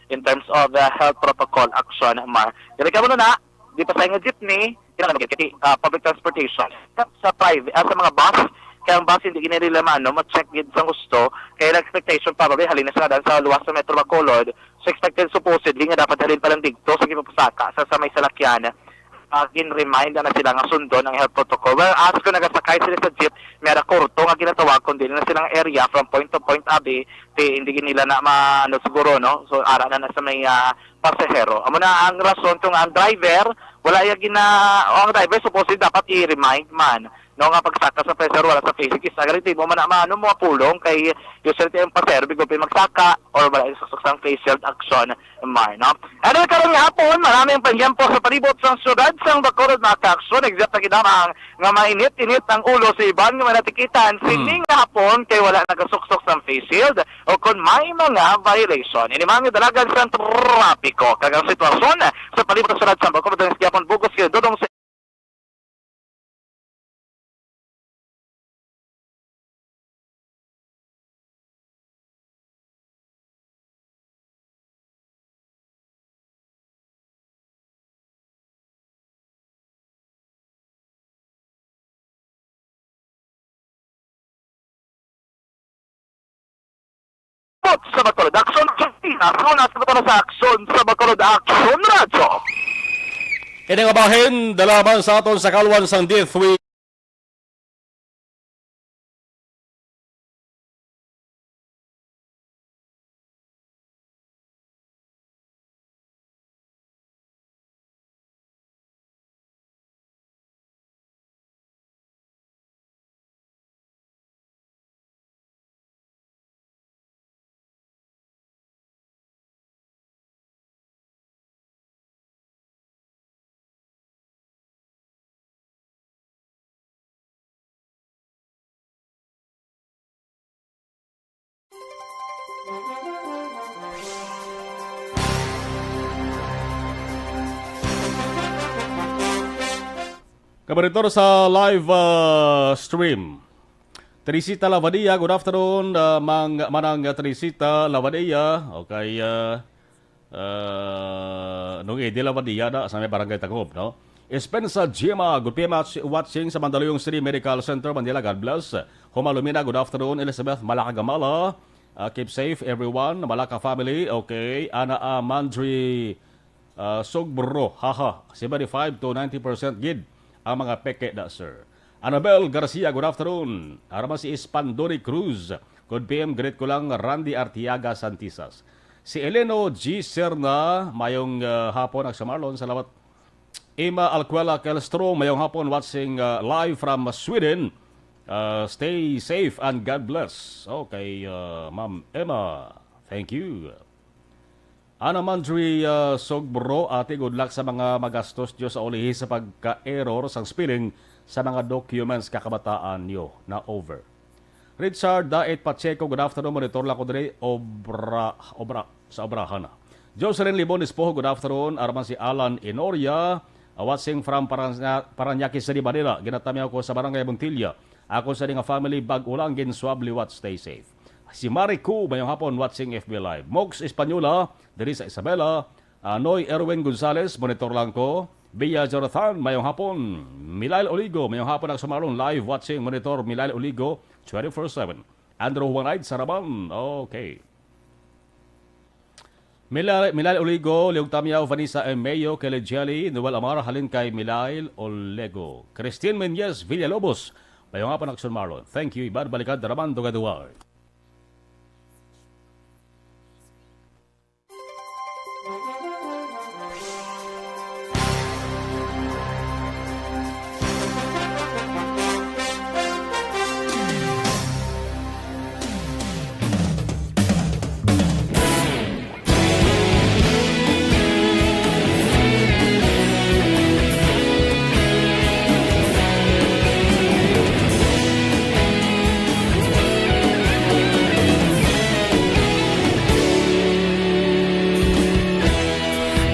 in terms of, ah, health protocol, Action Mar. Diri ka mo na, di pa sa nga jeepney, kinahanglan gid kay, ah, public transportation. Sa private, ah, sa mga bus, kay ang bus hindi gid nila maano, ma-check gid sa gusto, kay ang expectation probably halin na sila dan sa luwas sa Metro Bacolod, so expected supposedly nga dapat halin pa lang digto sa gipapasaka sa, sa may salakyan. ah, gin-remind na sila nga sundon ang health protocol. Whereas kung nagasakay sila sa jeep, may ara kurto nga ginatawag, kung dili na silang area from point to point, abi, ti hindi gid nila na maano siguro, no? So, ara na na sa may, ah, pasahero. Amo na ang rason kung ang driver, wala iya gina-, o ang driver supposedly dapat i-remind man, no, nga pagsaka sa pasahero, wala sa face shield. Isa ka rin, di mo man na maano, mo pulong kay usually ang pasahero, bigo pa magsaka, or wala yung suksok sa face shield action. Mar, no? Ano karon nga hapon, marami ang pangyampo sa palibot sang syudad sang Bacolod, mga kaaksyon. Exact na gid lamang nga mainit-init ang ulo sa iban nga manatikitan Hmm. sining nga hapon kay wala nagasuksok sang face shield o kon may mga violation. Ini man ang dalagan sang trapiko. Kag ang sitwasyon sa palibot sa syudad sang Bacolod, ang gihapon bugos kay dudong sa Put sa Bacolod, Action Argentina, sa una sa Bacolod, sa Action, sa Bacolod, Action Radyo. Ini nga bahin, dala man sa aton sa kalwan sang D three. Kabaritor sa live, ah, stream. Teresita Lavadia, good afternoon, ah, Mang, Manang Teresita Lavadia. Okay, ah, ah, nung Eddie Lavadia na sa may Barangay Tagob, no? Spencer Gima, good P M watch-, watching sa Mandaluyong City Medical Center, Manila. God bless. Homa Lumina, good afternoon. Elizabeth Malaka Gamala, ah, keep safe, everyone. Malaka family, okay. Ana, ah, Mandri, ah, Sugbro, haha, seventy-five to ninety percent gid ang mga peke na, sir. Annabel Garcia, good afternoon. Ara man si Ispandoni Cruz, good P M, greet ko lang Randy Artiaga Santisas. Si Eleno G Serna, mayong, ah, hapon, Action Marlon. Salamat. Emma Alcuela Kelstro, mayong hapon, watching, ah, live from Sweden. Ah, stay safe and God bless. Okay, ah, Ma'am Emma, thank you. Ana Mandri, ah, Sogbro, ate, good luck sa mga magastos nyo sa ulihi sa pagka-error sang spelling sa mga documents kakabataan nyo na over. Richard Dait Pacheco, good afternoon. Monitor lang ko diri, obra, obra, sa obrahan na. Jocelyn Libon Espojo, good afternoon. Araman si Alan Enoria, ah, watching from Parana-, Parañaque City, Manila. Ginatamyaw ko sa Barangay Montilla. Ako sa nga family, bag-o lang gin swab liwat, stay safe. Si Marico, mayong hapon, watching F B Live. Mox Española, diri sa Isabela. Ah, Noy Erwin Gonzalez, monitor lang ko. Bia Jonathan, mayong hapon. Milail Oligo, mayong hapon, Action Marlon, live watching, monitor, Milail Oligo, twenty-four seven. Andrew Juanite Saraban, okay. Milail, Milail Oligo, Liog Tamyaw, Vanessa M. Mayo, Kelly Jelly, Noel Amar, halin kay Milail Oligo. Christine Menyes Villalobos, mayong hapon, Action Marlon. Thank you, Iban Balikad, Raman Dugaduway.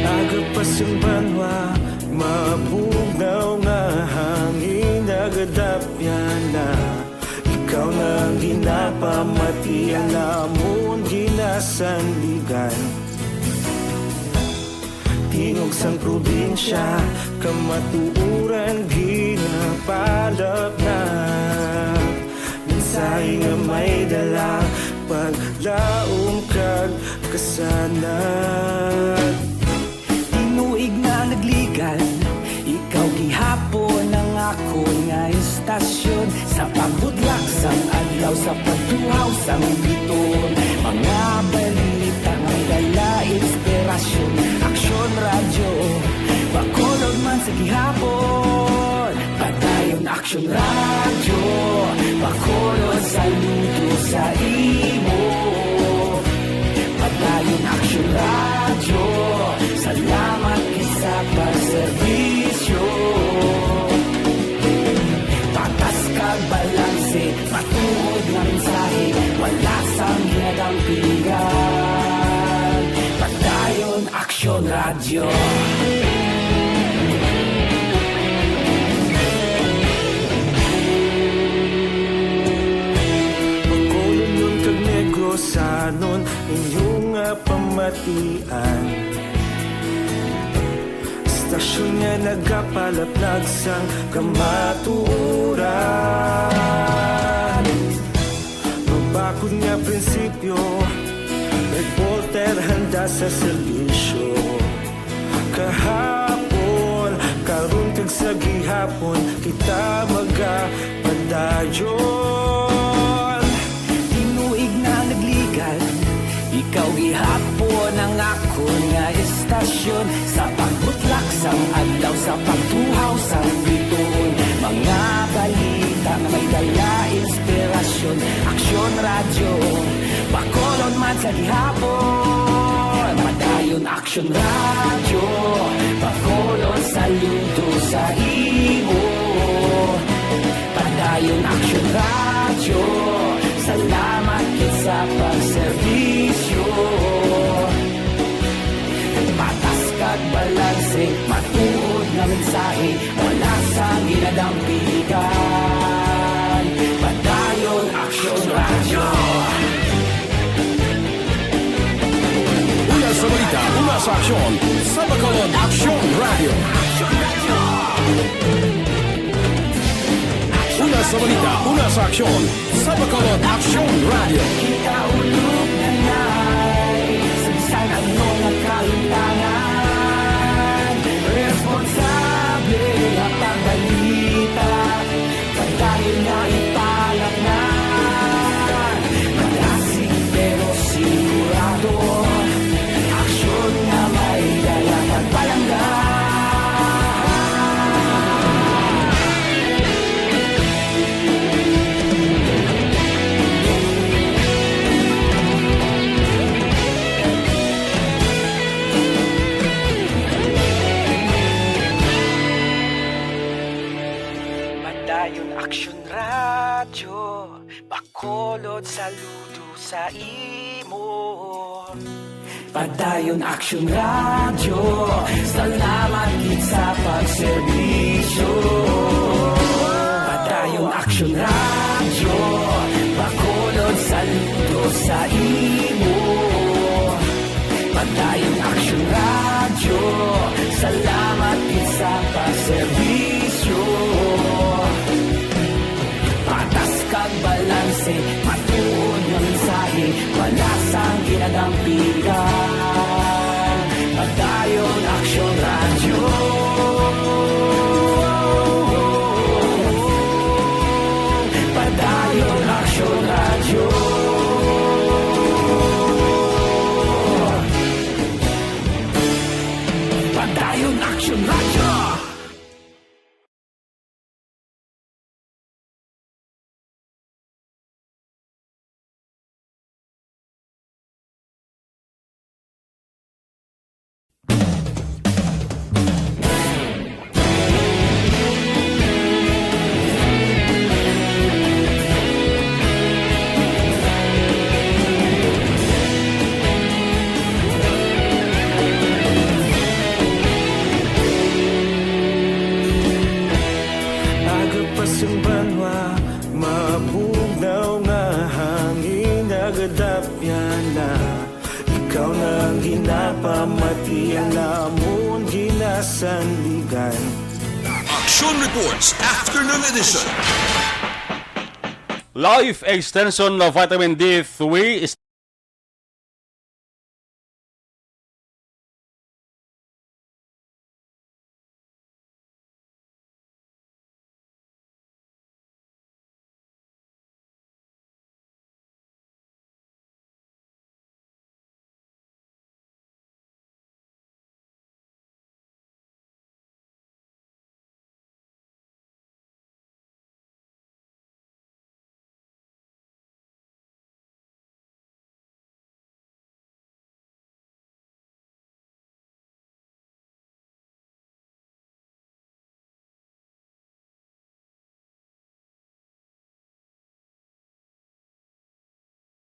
Aga pa sang banwa, mabugnaw nga hangin nagadapyan na. Ikaw na ang ginapamati, ang amon ginasandigan. Tingog sang probinsya, kamatuoran ginapalapnap. Mensahe nga may dala, paglaom kag kasanag. Tinuig na nagligad, Sa pagtuhaw sang biton, mga balita nga may dala inspirasyon. Aksyon Radyo, Bacolod man sa gihapon. Padayon Aksyon Radyo, Bacolod saludo sa imo. Padayon Aksyon Radyo, salamat gid sa pagserbisyo. Patas kag balanse, matuod nga mensahe, wala sang ginadampigan. Padayon Aksyon Radyo. Bacolodnon kag Negrosanon, inyo nga pamatian. Istasyon nga nagapalaplag sang kamatuoran. Mabakod nga prinsipyo, reporter handa sa serbisyo. Kahapon, karon, kag sa gihapon, kita magapadayon. Tinuig na nagligad, ikaw gihapon ang akon nga istasyon. Sa pagbutlak sang adlaw, sa pagtuhaw sang biton, mga balita nga may dala inspirasyon. Aksyon Radyo, Bacolod man sa gihapon. Padayon Aksyon Radyo, Bacolod saludo sa imo. Padayon Aksyon Radyo, salamat gid sa pagserbisyo. Patas kag balanse, matuod nga mensahe, wala sang ginadampigan. Padayon Aksyon Radyo. Una sa balita, una sa aksyon, sa Bacolod Aksyon Radyo. Una sa balita, una sa aksyon, sa Bacolod Aksyon Radyo. Kita ulog na nay, sa bisan ano nga kahimtangan, responsable nga pagbalita. Padayon nga ipalatnan, malasig pero sigurado, aksyon nga may dala kag palangga. Padayon Aksyon Radyo, Bacolod saludo sa imo. Padayon Aksyon Radyo, salamat gid sa pagserbisyo. Padayon Aksyon Radyo, Bacolod saludo sa imo. Padayon Aksyon Radyo, salamat gid sa pagserbisyo. Patas kag balanse, matuod nga mensahe, wala sang ginadampigan. Padayon Aksyon Radyo. Padayon Aksyon Radyo. Padayon Aksyon Radyo. Aga pa sang banwa, mabugnaw nga hangin nagadapyan na. Ikaw na ang ginapamati, ang amon ginasandigan. Action Reports, Afternoon Edition. Life Extension na Vitamin D three is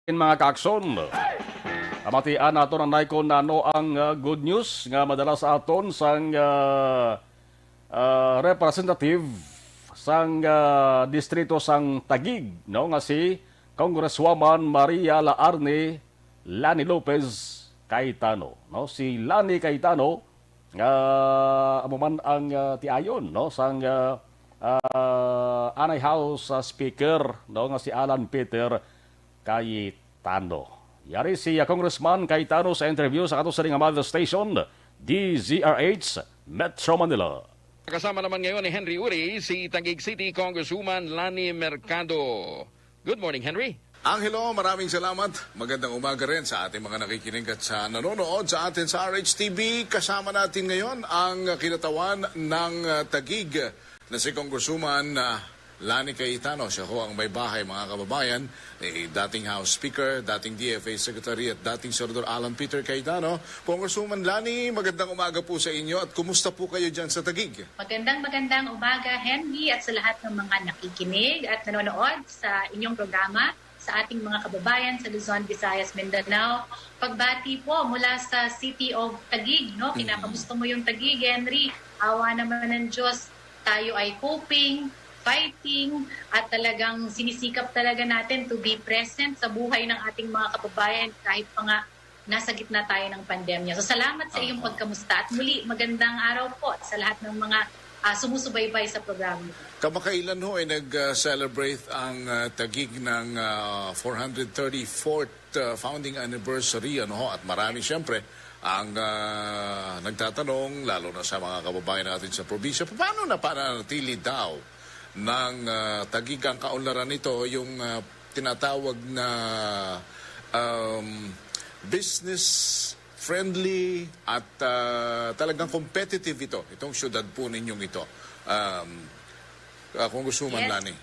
Mga kaakson, pamatian naton anay kon ano ang, ah, good news nga madala sa aton sang, ah, ah, representative sang, ah, distrito sang Taguig, no, nga si Congresswoman Maria Laarne Lani Lopez Cayetano, no? Si Lani Cayetano, ah, amo man ang, ah, tiayon, no, sang, ah, ah, anay House, ah, Speaker, no, nga si Alan Peter Cayetano. Yari si, ah, Congressman Cayetano sa interview sa ato sining nga mother station, D Z R H Metro Manila. Kasama naman ngayon ni Henry Uri, si Taguig City Congresswoman Lani Mercado. Good morning, Henry. Angelo, maraming salamat. Magandang umaga rin sa ating mga nakikinig at sa nanonood sa atin sa R H T V. Kasama natin ngayon ang kinatawan ng, ah, Taguig na si Congresswoman, ah, Lani Cayetano. Siya ho ang may bahay, mga kababayan, ni dating House Speaker, dating D F A Secretary at dating Senador Alan Peter Cayetano. Congresswoman Lani, magandang umaga po sa inyo at kumusta po kayo dyan sa Taguig? Magandang, magandang umaga, Henry, at sa lahat ng mga nakikinig at nanonood sa inyong programa, sa ating mga kababayan sa Luzon, Visayas, Mindanao. Pagbati po mula sa City of Taguig, no? Mhm. Kinakamusta mo yung Taguig, Henry? Awa naman ng Diyos, tayo ay coping, fighting, at talagang sinisikap talaga natin to be present sa buhay ng ating mga kababayan kahit pa nga nasa gitna tayo ng pandemya. So, salamat sa iyong Aha. pagkamusta. At muli, magandang araw po sa lahat ng mga, ah, sumusubaybay sa programa. Kamakailan ho ay nag-celebrate ang, ah, Taguig ng, ah, four hundred thirty-fourth, ah, founding anniversary, ano ho? At marami, siyempre, ang, ah, nagtatanong, lalo na sa mga kababayan natin sa probinsya, paano napanatili daw ng, ah, Taguig ang kaunlaran nito, yung, ah, tinatawag na, um, business friendly at, ah, talagang competitive ito, itong syudad po ninyong ito. Um, ah, Congresswoman Yes. Lani.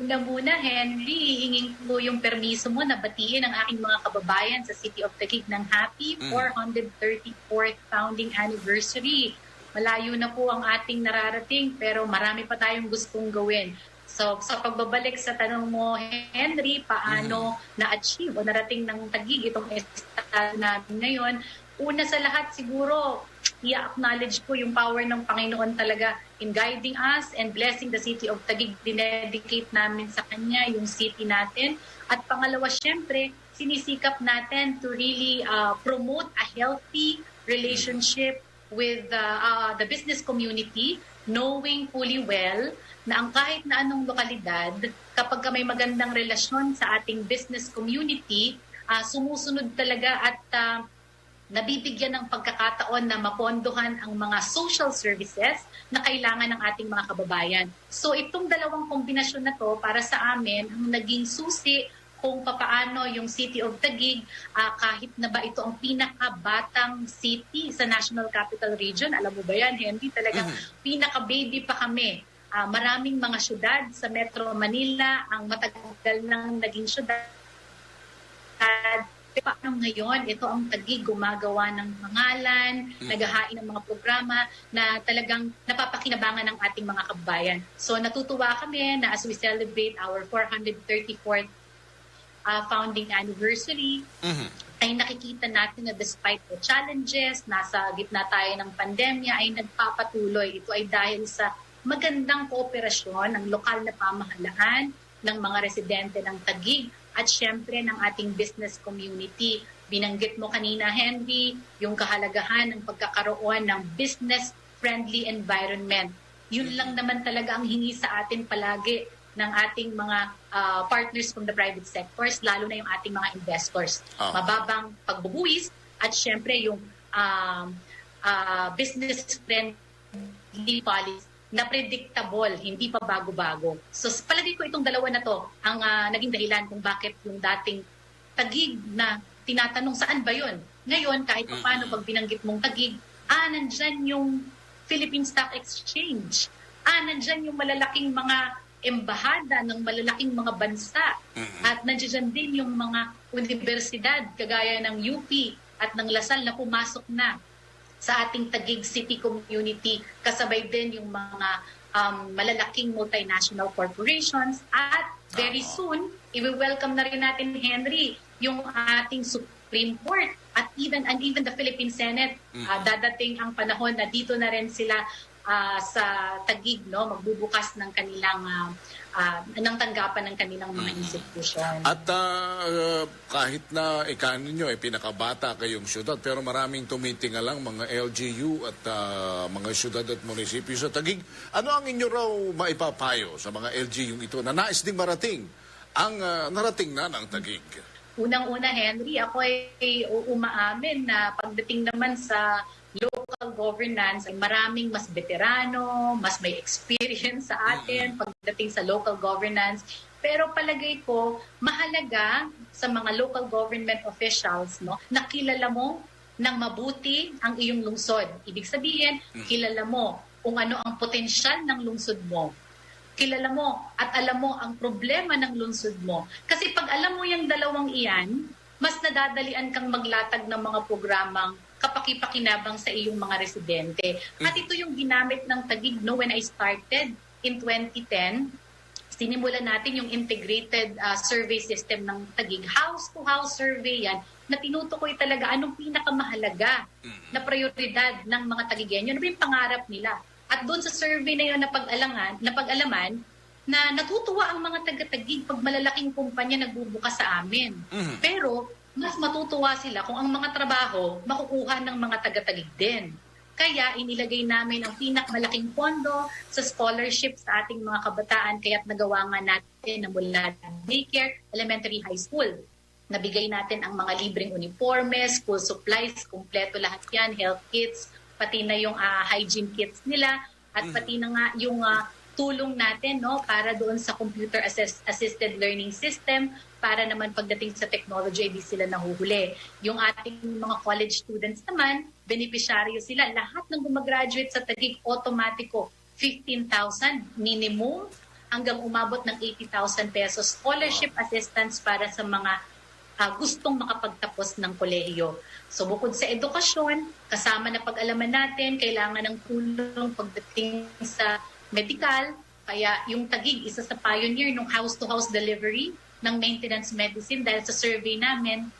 Una muna, Henry, hihingin ko yung permiso mo na batiin ang aking mga kababayan sa City of Taguig ng happy Mm. four hundred thirty-fourth founding anniversary. Malayo na po ang ating nararating, pero marami pa tayong gustong gawin. So, sa pagbabalik sa tanong mo, Henry, paano Mm. na-achieve o narating ng Taguig itong estado namin ngayon? Una sa lahat, siguro, i-acknowledge ko yung power ng Panginoon talaga in guiding us and blessing the city of Taguig. Dinedicate namin sa Kanya yung city natin. At pangalawa, syempre, sinisikap natin to really, uh, promote a healthy relationship with, uh, uh, the business community, knowing fully well na ang kahit na anong lokalidad, kapag ka may magandang relasyon sa ating business community, uh, sumusunod talaga at, uh, nabibigyan ng pagkakataon na mapondohan ang mga social services na kailangan ng ating mga kababayan. So, itong dalawang kombinasyon na 'to para sa amin ang naging susi kung papaano yung City of Taguig, ah, kahit na ba ito ang pinakabatang city sa National Capital Region. Alam mo ba 'yan, Henry? Talagang Mhm. pinaka-baby pa kami. Ah, maraming mga syudad sa Metro Manila ang matagal nang naging syudad. Paano ngayon, ito ang Taguig gumagawa ng pangalan, Mhm. naghahain ng mga programa na talagang napapakinabangan ng ating mga kababayan. So, natutuwa kami na as we celebrate our four hundred thirty-fourth, ah, founding anniversary, Mhm. ay nakikita natin na despite the challenges, nasa gitna tayo ng pandemya, ay nagpapatuloy. Ito ay dahil sa magandang kooperasyon ng lokal na pamahalaan, ng mga residente ng Taguig, at syempre ng ating business community. Binanggit mo kanina, Henry, yung kahalagahan ng pagkakaroon ng business-friendly environment. Yun lang Mhm. naman talaga ang hingi sa atin palagi ng ating mga, ah, partners from the private sectors, lalo na yung ating mga investors. Ah. Mababang pagbubuwis at syempre yung, um, ah, business-friendly policy na predictable, hindi pa bago-bago. So, sa palagay ko, itong dalawa na 'to ang, ah, naging dahilan kung bakit yung dating Taguig na tinatanong, "Saan ba 'yon?" Ngayon, kahit pa paano, Mm-mm. pag binanggit mong Taguig, ah, nandyan yung Philippine Stock Exchange. Ah, nandyan yung malalaking mga embahada ng malalaking mga bansa. Mm-mm. At nandiyan din yung mga universidad, kagaya ng U P at ng La Salle na pumasok na sa ating Taguig City Community, kasabay din yung mga, um, malalaking multinational corporations at Very soon, i-welcome na rin natin, Henry, yung ating Supreme Court at even and even the Philippine Senate. Ah, dadating ang panahon na dito na rin sila, ah, sa Taguig, no, magbubukas ng kanilang, ah, ah, ng tanggapan ng kanilang mga institusyon. At ah, kahit na ika ninyo ay pinakabata kayong syudad, pero maraming tumitingalang mga L G U at ah, mga syudad at munisipyo sa Taguig. Ano ang inyo raw maipapayo sa mga L G U ito na nais ding marating ang ah, narating na ng Taguig? Unang-una, Henry, ako ay u- umaamin na pagdating naman sa local governance, ay maraming mas veterano, mas may experience sa atin pagdating sa local governance. Pero palagay ko, mahalaga sa mga local government officials, no, na kilala mo ng mabuti ang iyong lungsod. Ibig sabihin, kilala mo kung ano ang potensyal ng lungsod mo. Kilala mo at alam mo ang problema ng lungsod mo. Kasi pag alam mo yung dalawang iyan, mas nadadalian kang maglatag ng mga programang kapakipakinabang sa iyong mga residente. At ito yung ginamit ng Taguig, no, when I started in twenty ten, sinimulan natin yung integrated ah, survey system ng Taguig. House-to-house survey yan na tinutukoy talaga anong pinakamahalaga na prioridad ng mga Taguigenyo. Ano ba yung pangarap nila? At doon sa survey na yun na pag-alangan, na pag-alaman, na natutuwa ang mga taga-Taguig pag malalaking kumpanya nagbubukas sa amin. Pero mas matutuwa sila kung ang mga trabaho makukuha ng mga taga-Taguig din. Kaya inilagay namin ang pinakamalaking pondo sa scholarship sa ating mga kabataan, kaya't nagawa nga natin na mula daycare, elementary, high school. Nabigay natin ang mga libreng uniformes, school supplies, kumpleto lahat yan, health kits, pati na yung ah, hygiene kits nila, at pati na nga yung ah, tulong natin, no, para doon sa computer assess- assisted learning system, para naman pagdating sa technology ay di sila nahuhuli. Yung ating mga college students naman, benepisyaryo sila. Lahat ng gumagraduate sa Taguig, automatiko, fifteen thousand minimum hanggang umabot ng eighty thousand pesos scholarship assistance para sa mga ah, gustong makapagtapos ng kolehiyo. So bukod sa edukasyon, kasama na pag-alaman natin, kailangan ng tulong pagdating sa medikal. Kaya yung Taguig, isa sa pioneer ng house-to-house delivery ng maintenance medicine dahil sa survey namin,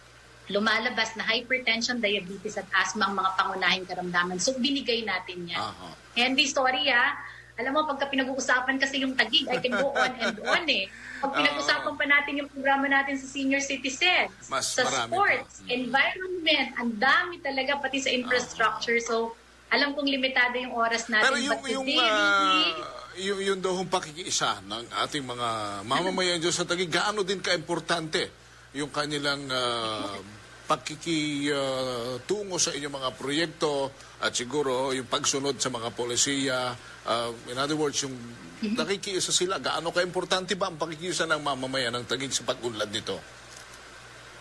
lumalabas na hypertension, diabetes at asthma ang mga pangunahing karamdaman. So binigay natin yan. Aha. Henry, sorry ah. Alam mo, pagka pinag-uusapan kasi yung Taguig, I can go on and on eh. Pag pinag-usapan pa natin yung programa natin sa senior citizens, Mas sa marami pa. sports, environment, ang dami talaga, pati sa infrastructure. So, alam kong limitado yung oras natin. Pero yung, But yung, today, ah, really, yung, yung daw hong pakikiisa ng ating mga mamamayan dyan sa Taguig, gaano din kaimportante yung kanilang ah, pakikitungo sa inyong mga proyekto at siguro yung pagsunod sa mga polisiya. Ah, in other words, yung nakikiisa sila, gaano kaimportante ba ang pakikiisa ng mamamayan ng Taguig sa pag-unlad nito?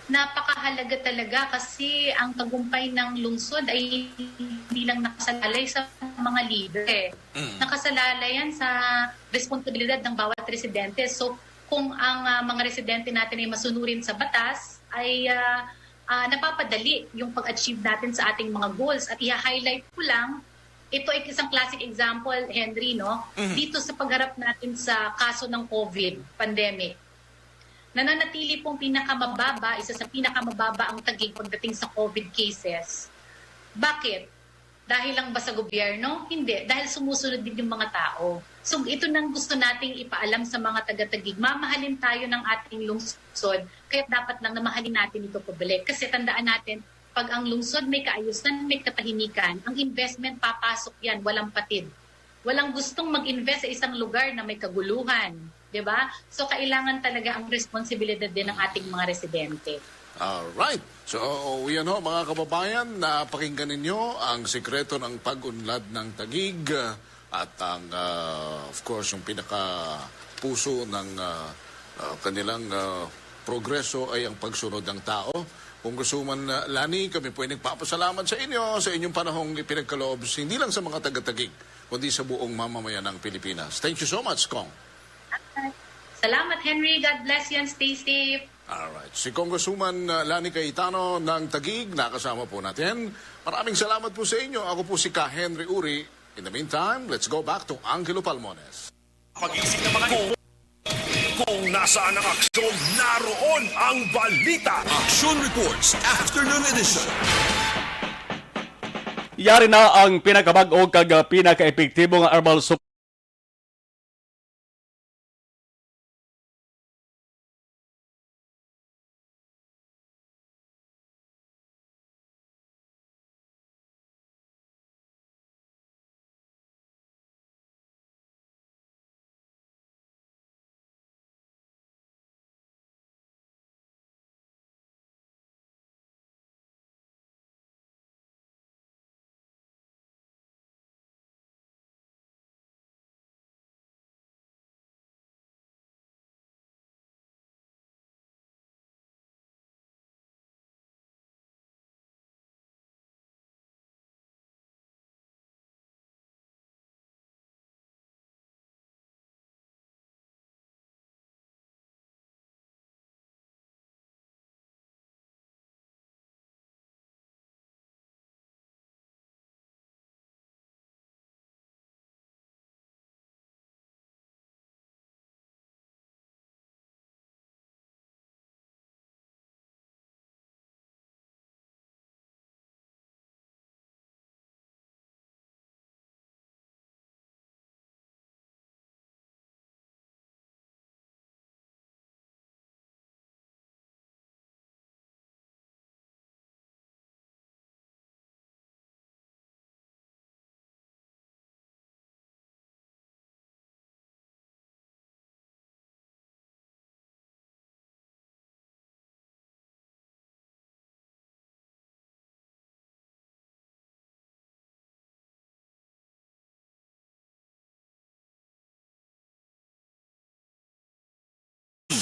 Napakahalaga talaga kasi ang tagumpay ng lungsod ay hindi lang nakasalalay sa mga leader eh. Nakasalalay yan sa responsibilidad ng bawat residente. So, kung ang ah, mga residente natin ay masunurin sa batas, ay ah, ah, napapadali yung pag-achieve natin sa ating mga goals. At i-highlight ko lang, ito ay isang classic example, Henry, no? Dito sa pagharap natin sa kaso ng COVID pandemic, nananatili pong pinakamababa, isa sa pinakamababa ang Taguig pagdating sa COVID cases. Bakit? Dahil lang ba sa gobyerno? Hindi. Dahil sumusunod din yung mga tao. So ito nang gusto nating ipaalam sa mga taga-Taguig. Mamahalin tayo ng ating lungsod, kaya dapat lang na mahalin natin ito pabalik. Kasi tandaan natin, pag ang lungsod may kaayusan, may katahimikan, ang investment papasok yan, walang patid. Walang gustong mag-invest sa isang lugar na may kaguluhan, di ba? So kailangan talaga ang responsibilidad din ng ating mga residente. Alright. So, yan ho, mga kababayan, napakinggan ninyo ang sikreto ng pag-unlad ng Taguig, ah, at ang, ah, of course, yung pinaka-puso ng ah, ah, kanilang ah, progreso ay ang pagsunod ng tao. Congresswoman ah, Lani, kami po ay nagpapasalamat sa inyo, sa inyong panahong ipinagkaloob, hindi lang sa mga taga-Taguig, kundi sa buong mamamayan ng Pilipinas. Thank you so much, Cong. Salamat, Henry. God bless you and stay safe. Alright. Si Congresswoman uh, Lani Cayetano ng Taguig, nakasama po natin. Maraming salamat po sa inyo. Ako po si Ka Henry Uri. In the meantime, let's go back to Angelo Palmones. Pag-iisip ng mga Kung nasaan ang aksyon, naroon ang balita. Action Reports, Afternoon Edition. Yari na ang pinakabag-o kag, ah, pinakaepektibo nga herbal sup-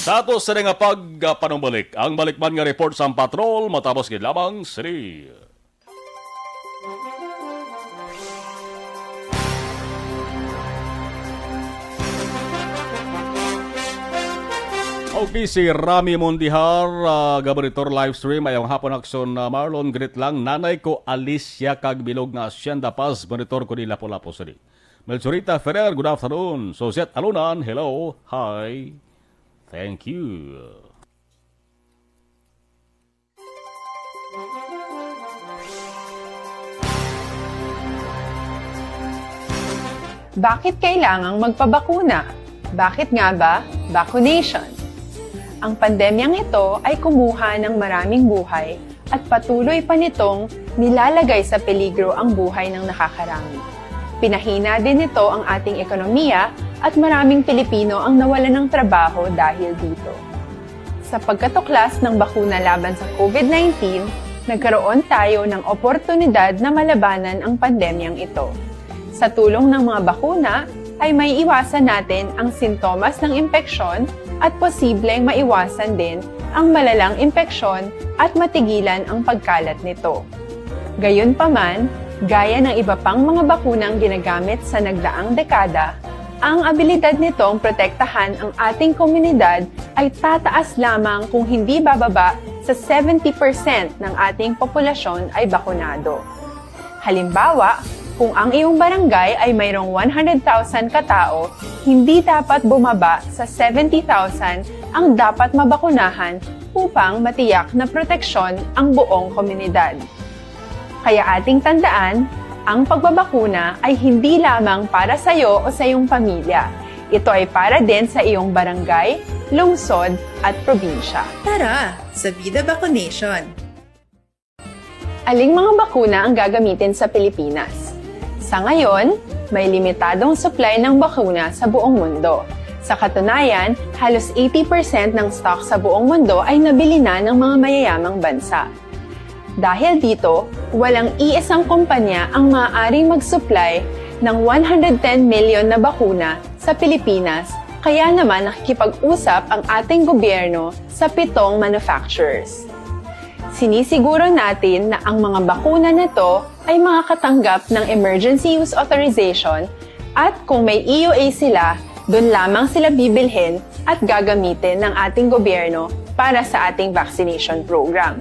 Sa ato sini nga pagpanumbalik, ang balikman nga report sang patrol matapos gid lamang sini. Okay, si Rami Mondihar, ah, gabaritor live stream. Mayong hapon, Action, ah, Marlon. Greet lang, nanay ko Alicia kag bilog nga Hacienda Paz, monitor ko ni Lapu-Lapu City. Melchorita Ferrer, good afternoon. Suzette Alunan, hello, hi. Thank you. Bakit kailangang magpabakuna? Bakit nga ba vaccination? Ang pandemyang ito ay kumuha ng maraming buhay at patuloy pa nitong nilalagay sa peligro ang buhay ng nakakarami. Pinahina din nito ang ating ekonomiya at maraming Pilipino ang nawalan ng trabaho dahil dito. Sa pagkatuklas ng bakuna laban sa COVID nineteen, nagkaroon tayo ng oportunidad na malabanan ang pandemyang ito. Sa tulong ng mga bakuna, ay maiiwasan natin ang sintomas ng impeksyon at posibleng maiwasan din ang malalang impeksyon at matigilan ang pagkalat nito. Gayunpaman, gaya ng iba pang mga bakunang ginagamit sa nagdaang dekada, ang abilidad nitong protektahan ang ating komunidad ay tataas lamang kung hindi bababa sa seventy percent ng ating populasyon ay bakunado. Halimbawa, kung ang iyong barangay ay mayroong one hundred thousand ka tawo, hindi dapat bumaba sa seventy thousand ang dapat mabakunahan upang matiyak na proteksyon ang buong komunidad. Kaya ating tandaan, ang pagbabakuna ay hindi lamang para sa iyo o sa iyong pamilya. Ito ay para din sa iyong barangay, lungsod, at probinsya. Tara, sa Vida Vaccination! Aling mga bakuna ang gagamitin sa Pilipinas? Sa ngayon, may limitadong supply ng bakuna sa buong mundo. Sa katunayan, halos eighty percent ng stock sa buong mundo ay nabili na ng mga mayayamang bansa. Dahil dito, walang iisang kumpanya ang maaaring mag-supply ng one hundred ten million na bakuna sa Pilipinas, kaya naman nakikipag-usap ang ating gobyerno sa pitong manufacturers. Sinisiguro natin na ang mga bakuna na to ay makakatanggap ng emergency use authorization at kung may E U A sila, dun lamang sila bibilhin at gagamitin ng ating gobyerno para sa ating vaccination program.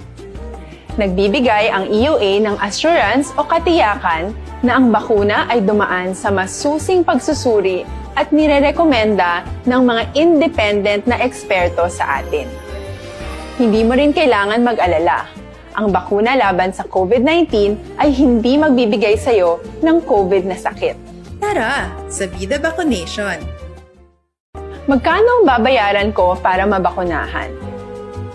Nagbibigay ang E U A ng assurance o katiyakan na ang bakuna ay dumaan sa masusing pagsusuri at nirerekomenda ng mga independent na eksperto sa atin. Hindi mo rin kailangan mag-alala. Ang bakuna laban sa COVID nineteen ay hindi magbibigay sa iyo ng COVID na sakit. Tara sa Vida Vaccination! Magkano ang babayaran ko para mabakunahan?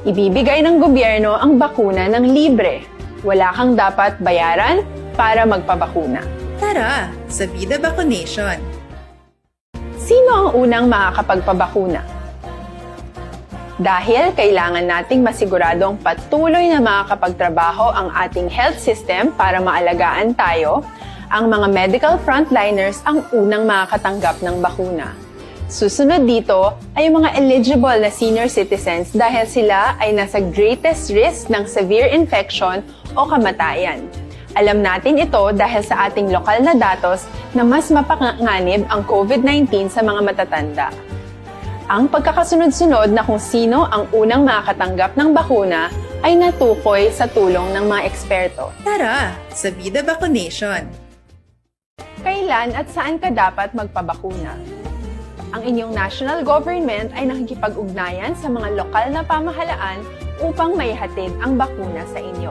Ibibigay ng gobyerno ang bakuna ng libre. Wala kang dapat bayaran para magpabakuna. Tara sa Vida Vaccination! Sino ang unang makakapagpabakuna? Dahil kailangan nating masiguradong patuloy na makakapagtrabaho ang ating health system para maalagaan tayo, ang mga medical frontliners ang unang makakatanggap ng bakuna. Susunod dito ay ang mga eligible na senior citizens dahil sila ay nasa greatest risk ng severe infection o kamatayan. Alam natin ito dahil sa ating lokal na datos na mas mapanganib ang COVID nineteen sa mga matatanda. Ang pagkakasunod-sunod na kung sino ang unang makakatanggap ng bakuna ay natukoy sa tulong ng mga eksperto. Tara sa Vida Vaccination! Kailan at saan ka dapat magpabakuna? Ang inyong national government ay nakikipag-ugnayan sa mga lokal na pamahalaan upang maihatid ang bakuna sa inyo.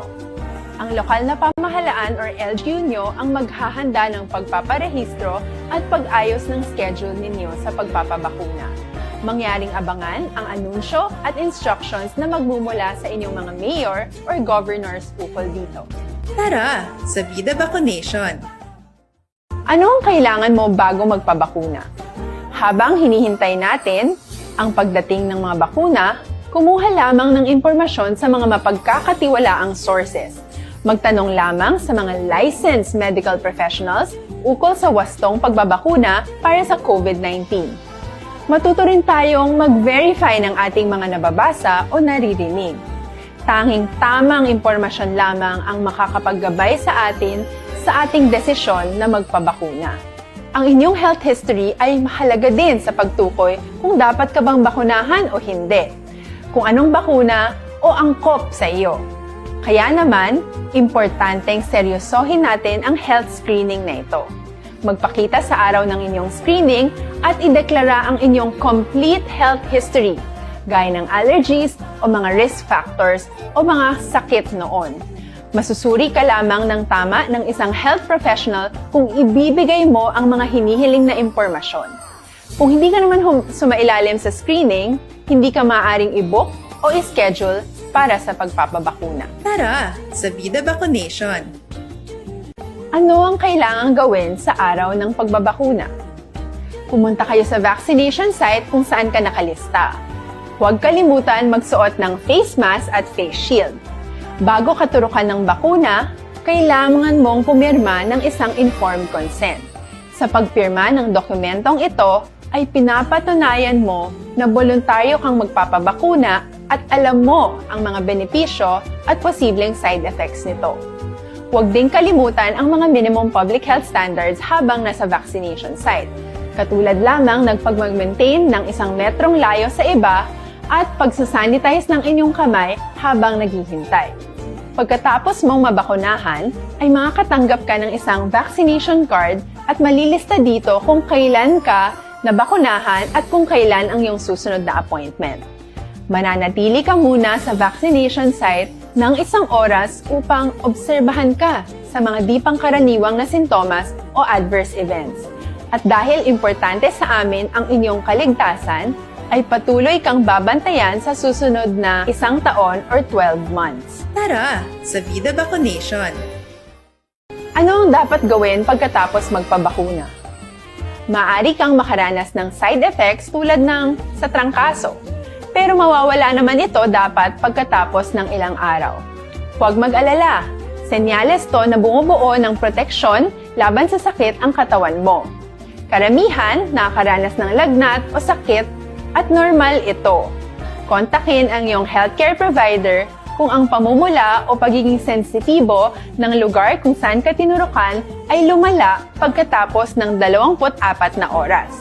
Ang lokal na pamahalaan or L G U nyo ang maghahanda ng pagpaparehistro at pag-ayos ng schedule ninyo sa pagpapabakuna. Mangyaring abangan ang anunsyo at instructions na magmumula sa inyong mga mayor or governors ukol dito. Tara sa Vida Vaccination! Ano ang kailangan mo bago magpabakuna? Habang hinihintay natin ang pagdating ng mga bakuna, kumuha lamang ng impormasyon sa mga mapagkakatiwalaang sources. Magtanong lamang sa mga licensed medical professionals ukol sa wastong pagbabakuna para sa COVID nineteen. Matuto rin tayong mag-verify ng ating mga nababasa o naririnig. Tanging tamang impormasyon lamang ang makakapaggabay sa atin sa ating desisyon na magpabakuna. Ang inyong health history ay mahalaga din sa pagtukoy kung dapat ka bang bakunahan o hindi, kung anong bakuna o angkop sa iyo. Kaya naman, importanteng seryosohin natin ang health screening na ito. Magpakita sa araw ng inyong screening at ideklara ang inyong complete health history, gaya ng allergies o mga risk factors o mga sakit noon. Masusuri ka lamang ng tama ng isang health professional kung ibibigay mo ang mga hinihiling na impormasyon. Kung hindi ka naman hum- sumailalim sa screening, hindi ka maaaring i-book o i-schedule para sa pagpapabakuna. Tara sa Vida Vaccination! Ano ang kailangang gawin sa araw ng pagbabakuna? Pumunta kayo sa vaccination site kung saan ka nakalista. Huwag kalimutan magsuot ng face mask at face shield. Bago katurukan ng bakuna, kailangan mong pumirma ng isang informed consent. Sa pagpirma ng dokumentong ito, ay pinapatunayan mo na boluntaryo kang magpapabakuna at alam mo ang mga benepisyo at posibleng side effects nito. Huwag ding kalimutan ang mga minimum public health standards habang nasa vaccination site, katulad lamang ng pagmag-maintain ng isang metrong layo sa iba at pagsasanitize ng inyong kamay habang naghihintay. Pagkatapos mong mabakunahan, ay makakatanggap ka ng isang vaccination card at malilista dito kung kailan ka nabakunahan at kung kailan ang iyong susunod na appointment. Mananatili ka muna sa vaccination site ng isang oras upang obserbahan ka sa mga di pangkaraniwang na sintomas o adverse events. At dahil importante sa amin ang inyong kaligtasan, ay patuloy kang babantayan sa susunod na isang taon or twelve months. Tara sa Vida Vaccination! Ano ang dapat gawin pagkatapos magpabakuna? Maaari kang makaranas ng side effects tulad ng sa trangkaso, pero mawawala naman ito dapat pagkatapos ng ilang araw. Huwag mag-alala, senyales to na bumubuo ng proteksyon laban sa sakit ang katawan mo. Karamihan nakakaranas ng lagnat o sakit at normal ito. Kontakin ang iyong healthcare provider kung ang pamumula o pagiging sensitibo ng lugar kung saan ka tinurukan ay lumala pagkatapos ng dalawampu't apat na oras.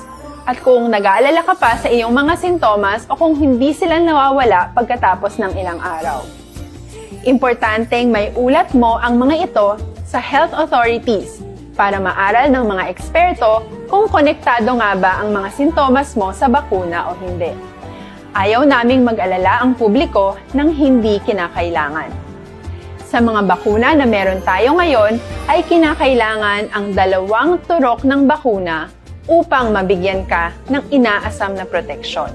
At kung nag-aalala ka pa sa iyong mga sintomas o kung hindi sila nawawala pagkatapos ng ilang araw. Importanteng may ulat mo ang mga ito sa health authorities para maaral ng mga eksperto Kung konektado nga ba ang mga sintomas mo sa bakuna o hindi. Ayaw naming mag-alala ang publiko ng hindi kinakailangan. Sa mga bakuna na meron tayo ngayon, ay kinakailangan ang dalawang turok ng bakuna upang mabigyan ka ng inaasam na proteksyon.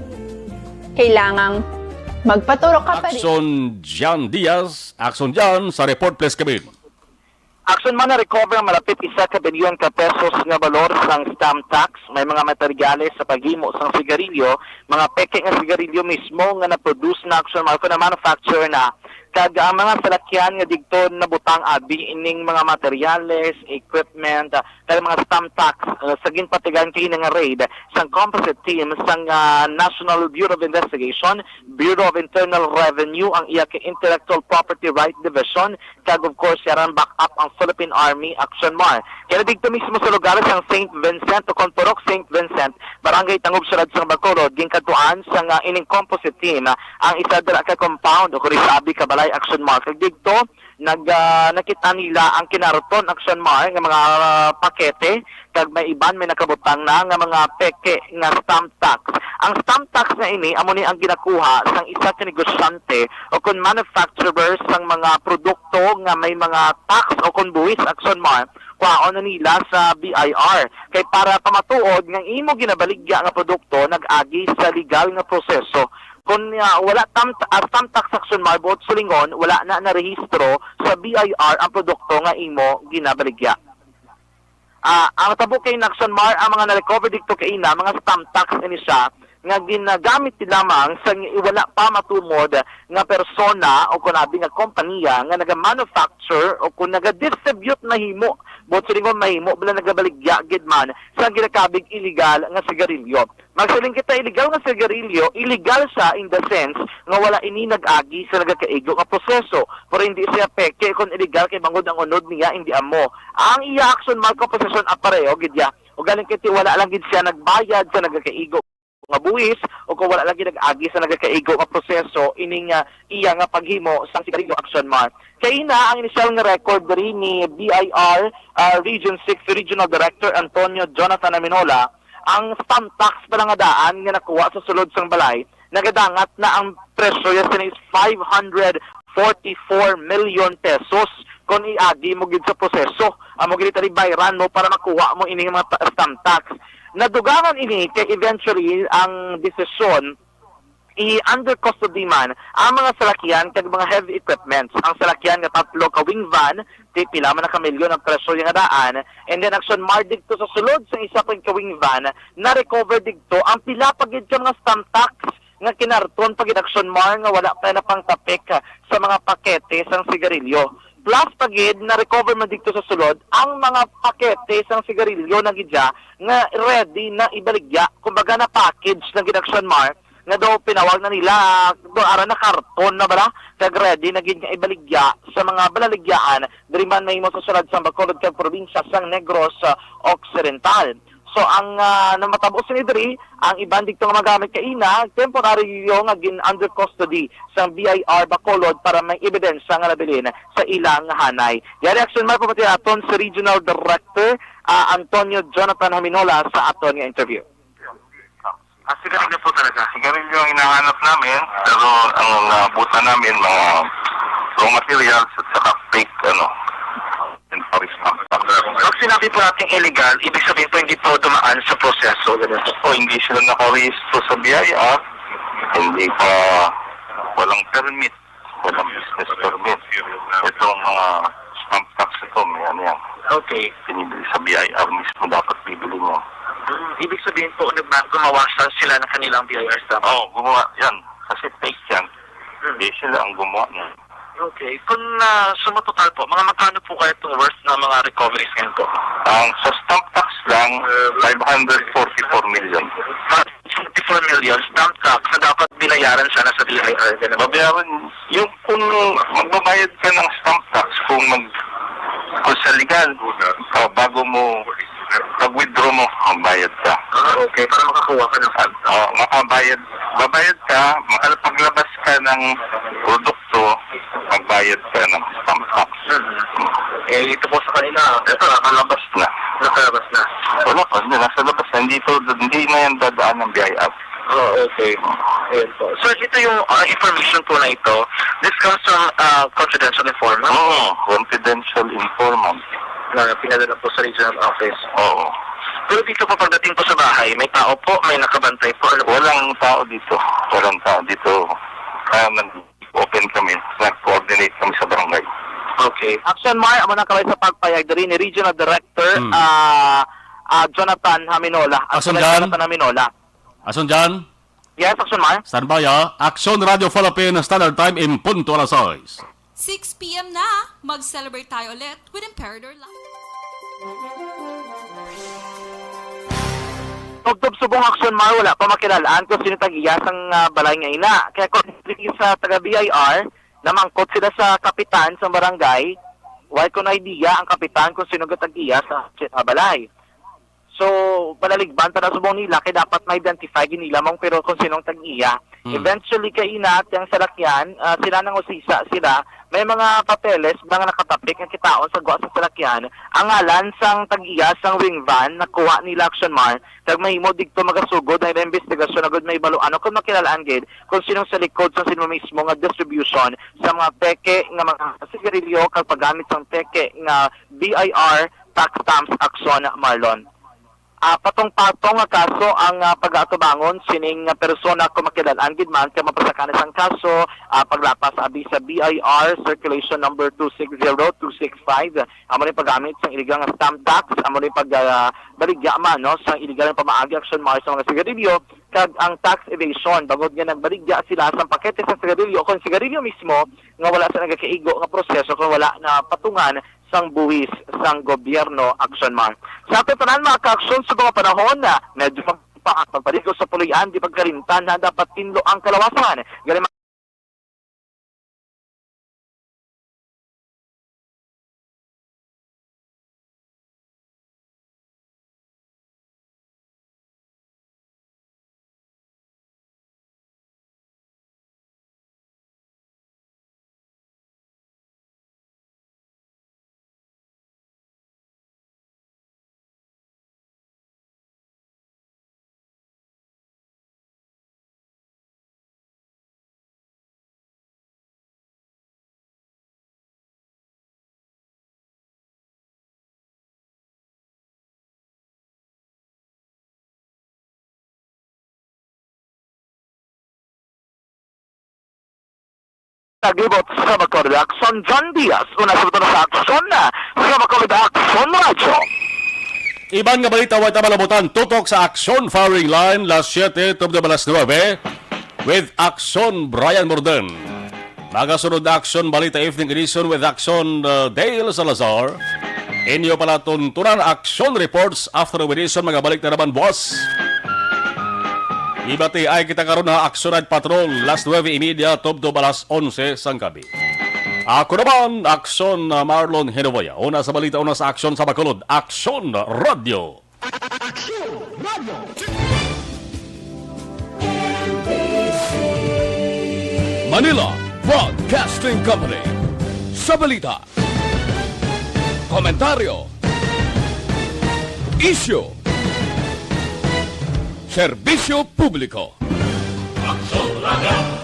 Kailangang magpaturok ka pa rin. Action John Diaz, Action John sa Report Please Kami. Action Mar, na-recover ang malapit isa ka bilyon ka pesos nga balor sang stamp tax. May mga materyales sa paghimo sang sigarilyo, mga peke nga sigarilyo mismo nga na-produce na, Action Mar, kon na-manufacture na. Kag ang mga salakyan nga digto nabutang abi ining mga materyales, equipment, ah, kag mga stamp tax, ah, sa ginpatigayon kaina nga raid sang composite team sang, ah, National Bureau of Investigation, Bureau of Internal Revenue, ang iya ka Intellectual Property Right Division, kag of course, yara nag-back up ang Philippine Army, Action Mar. Kaya didto mismo sa lugar sang Saint Vincent o kon Purok Saint Vincent, Barangay Tangub, Syudad sang Bacolod, ginkadtuan sang, ah, ining composite team, ah, ang isa dira ka compound o kon isa abi ka balay, Action Mar. Kag didto, nag, ah, nakita nila ang kinarton, Action Mar, nga mga, ah, pakete, kag may iban may nakabutang na nga mga peke nga stamp tax. Ang stamp tax nga ini amo ni ang ginakuha sang isa ka negosyante o kon manufacturer sang mga produkto nga may mga tax o kon buwis, Action Mar, kuhaon na nila sa B I R. Kay para pamatuod nga imo ginabaligya nga produkto nag-agi sa legal nga proseso. Kon, ah, wala tam, ah, stamp tax, Action Mar, buot silingon, wala na narehistro sa B I R ang produkto nga imo ginabaligya. Ah, ang tabo kay, Action Mar, ang mga na-recover didto kaina, mga stamp tax ini siya nga ginagamit nila lamang sa wala pa matumod nga persona o kon abi nga kompanya nga naga-manufacture o kon naga-distribute, mahimo, buot silingon, mahimo bala nagabaligya gid man sa ginakabig illegal nga sigarilyo. Magsiling kita, illegal nga sigarilyo, illegal siya in the sense nga wala ini nag-agi sa nagakaigo nga proseso, pero hindi siya peke kon illegal kay bangod ang unod niya hindi amo. Ang iya, Action Mar, komposisyon apareho gid ya. Ugaling kay ti wala lang gid siya nagbayad sa nagakaigo nga buwis o kung wala lang gid nag-agi sa nagakaigo nga proseso ining, ah, iya nga paghimo sang sigarilyo, Action Mar. Kaina ang inisyal nga record diri ni B I R, ah, Region six Regional Director Antonio Jonathan Aminola, ang stamp tax pala nga daan nga nakuha sa sulod sang balay, nagadangat na ang presyo ya sini is five hundred forty-four million pesos kon iagi mo gid sa proseso. Amo gid tali bayran mo para makuha mo ini nga mga ta-, stamp tax. Nadugangan ini kay eventually ang desisyon i-under custody man ang mga salakyan kag mga heavy equipments. Ang salakyan nga tatlo ka wing van, ti pila man na ka milyon ang presyo niya nga daan, and then, Action Mar, didto sa sulod sa isa pa ka wing van, na-recover didto ang pila pa gid ka mga stamp tax nga kinarton pa gid, Action Mar, nga wala pa napangtapik sa mga pakete sang sigarilyo. Plus pa gid, na-recover man didto sa sulod ang mga pakete sang sigarilyo na gid siya nga ready na ibaligya, kumbaga na-package na gid, Action Mar, nga daw pinawag na nila, daw ara na karton na bala, kag ready na gid nga ibaligya sa mga balaligyaan diri man mahimo sa syudad sang Bacolod kag probinsya sang Negros, ah, Occidental. So, ang, ah, namatabo sini diri, ang iban didto nga magamit kaina, temporaryo nga gin-under custody sang B I R Bacolod para may ebidensya nga nabilin sa ila nga hanay. Yari, Action Mar, pamati naton si Regional Director, ah, Antonio Jonathan Haminola sa aton nga interview. Ah, sigarilyo po talaga. Sigarilyo ang hinahanap namin, pero ang naabutan namin, mga raw materials at saka fake, ano, and for example. Pag sinabi po natin illegal, ibig sabihin po hindi po dumaan sa proseso, ganun po. O, hindi sila nakarehistro sa B I R, hindi pa, walang permit. Walang business permit. Itong mga stamp tax ito, may ano yan. Okay. Pinibili sa B I R mismo dapat bibili mo. Hmm, ibig sabihin po, nagma-, gumawa sa sila ng kanilang B I R stamp? Oo, gumawa yan. Kasi fake yan. Hmm. Eh, sila ang gumawa niyan. Okay. Kung, ah, suma total po, mga magkano po kaya itong worth ng mga recoveries ngayon po? Ang sa stamp tax lang, five hundred forty-four million. Forty-four million stamp tax na dapat binayaran sana sa B I R, ganun. Babayaran, yung kung magbabayad ka ng stamp tax, kung mag-, kung sa legal, ah, bago mo, pag-withdraw mo, magbayad ka. Ah, okay, para makakuha ka ng stamp tax. Ah, makabayad, babayad ka, makapaglabas ka ng produkto, magbayad ka ng stamp tax. Mhm. Eh, ito po sa kanila, ito, nakalabas na. Nakalabas na. Wala Hindi, nasa labas na. Hindi ito, hindi na yan dadaan ng B I R. Oh, okay. Ayan po. Sir, ito yung, ah, information po na ito. This comes from, ah, confidential informant? Oo, confidential informant. Na pinadala po sa regional office? Oo. Pero dito po, pagdating po sa bahay, may tao po, may nakabantay po? Ano po? Walang tao dito. Walang tao dito. Kaya nag-open kami, nag-coordinate kami sa barangay. Okay. Action Mar, amo na kami sa pagpayag diri ni Regional Director, Hmm. ah, ah, Jonathan Haminola. Action Director John. Jonathan Haminola. Action John. Yes, Action Mar. Standby, ah. Action Radio Philippine Standard Time in punto alas sais. Six p m na, mag-celebrate tayo ulit with Emperador Live. Tubtob subong, Action Mar, wala pa makilal-an kung sino tag-iya sang, ah, balay nga ina. Kaya kung diri sa taga B I R, namangkot sila sa kapitan sang barangay, wala kuno idea ang kapitan kung sino gatag-iya sa, ah, balay. So, palaligban ta na subong nila kay dapat ma-identify gid nila man pero kung sinong tag-iya. Hmm. Eventually, kay ina, ang salakyan, ah, sila nang usisa sila. May mga papeles ba nga nakatapik nga kitaon sa gwa sa salakyan. Ang ngalan sang tag-iya sang wing van nakuha nila, Action Mar, kag mahimo digto magasugod ang ilang investigasyon agud mabal-an kung makilal-an gid kung sinong sa likod sang sino mismo nga distribution sa mga peke nga mga sigarilyo kag paggamit sang peke nga B I R tax stamps, Action Marlon. Ah, patong-patong nga kaso ang, ah, pag-atubangon sining, ah, persona kung makilal-an gid man kay mapasaka na sang kaso, ah, paglapas abi sa B I R circulation number two six zero, two six five. Amo ni paggamit sang illegal nga stamp tax, amo ni pag, ah, baligya man, no, sang illegal nga pamaagi, Action Mar, sa mga sigarilyo, kag ang tax evasion, bangod nga nagbaligya sila sa pakete sa sigarilyo o kon sigarilyo mismo nga wala sa nagakaigo nga proseso kon wala na patungan sang buhis sang gobyerno, Action Mar. Sa ato tanan, mga ka-aksyon, sa mga panahon na medyo magpaak, magpaligo sa puloy-an, di pagkalimtan na dapat tinlo ang kalawasan. Gali Naglibot sa Bacolod, Action John Diaz. Una sa buto sa Action, sa Bacolod, Action Radyo. Iban nga balita, way ta malabutan, tutok sa Action Firing Line, las siete tubtob alas nuebe, with Action Brian Morden. Magasunod na Action Balita Evening Edition with Action, uh, Dale Salazar. Inyo palatuntunan Action Reports after the edition, magabalik na naman, boss. Ibati ay kita karon ha Action Night Patrol, las nuebe y media, tubtob alas onse sang gabi. Ako naman, Action, uh, Marlon Hinovoya. Una sa balita, una sa aksyon sa Bacolod, Action Radio. Action Radio. Manila Broadcasting Company. Sa balita, komentaryo, isyu, serbisyo publiko. Action Radio.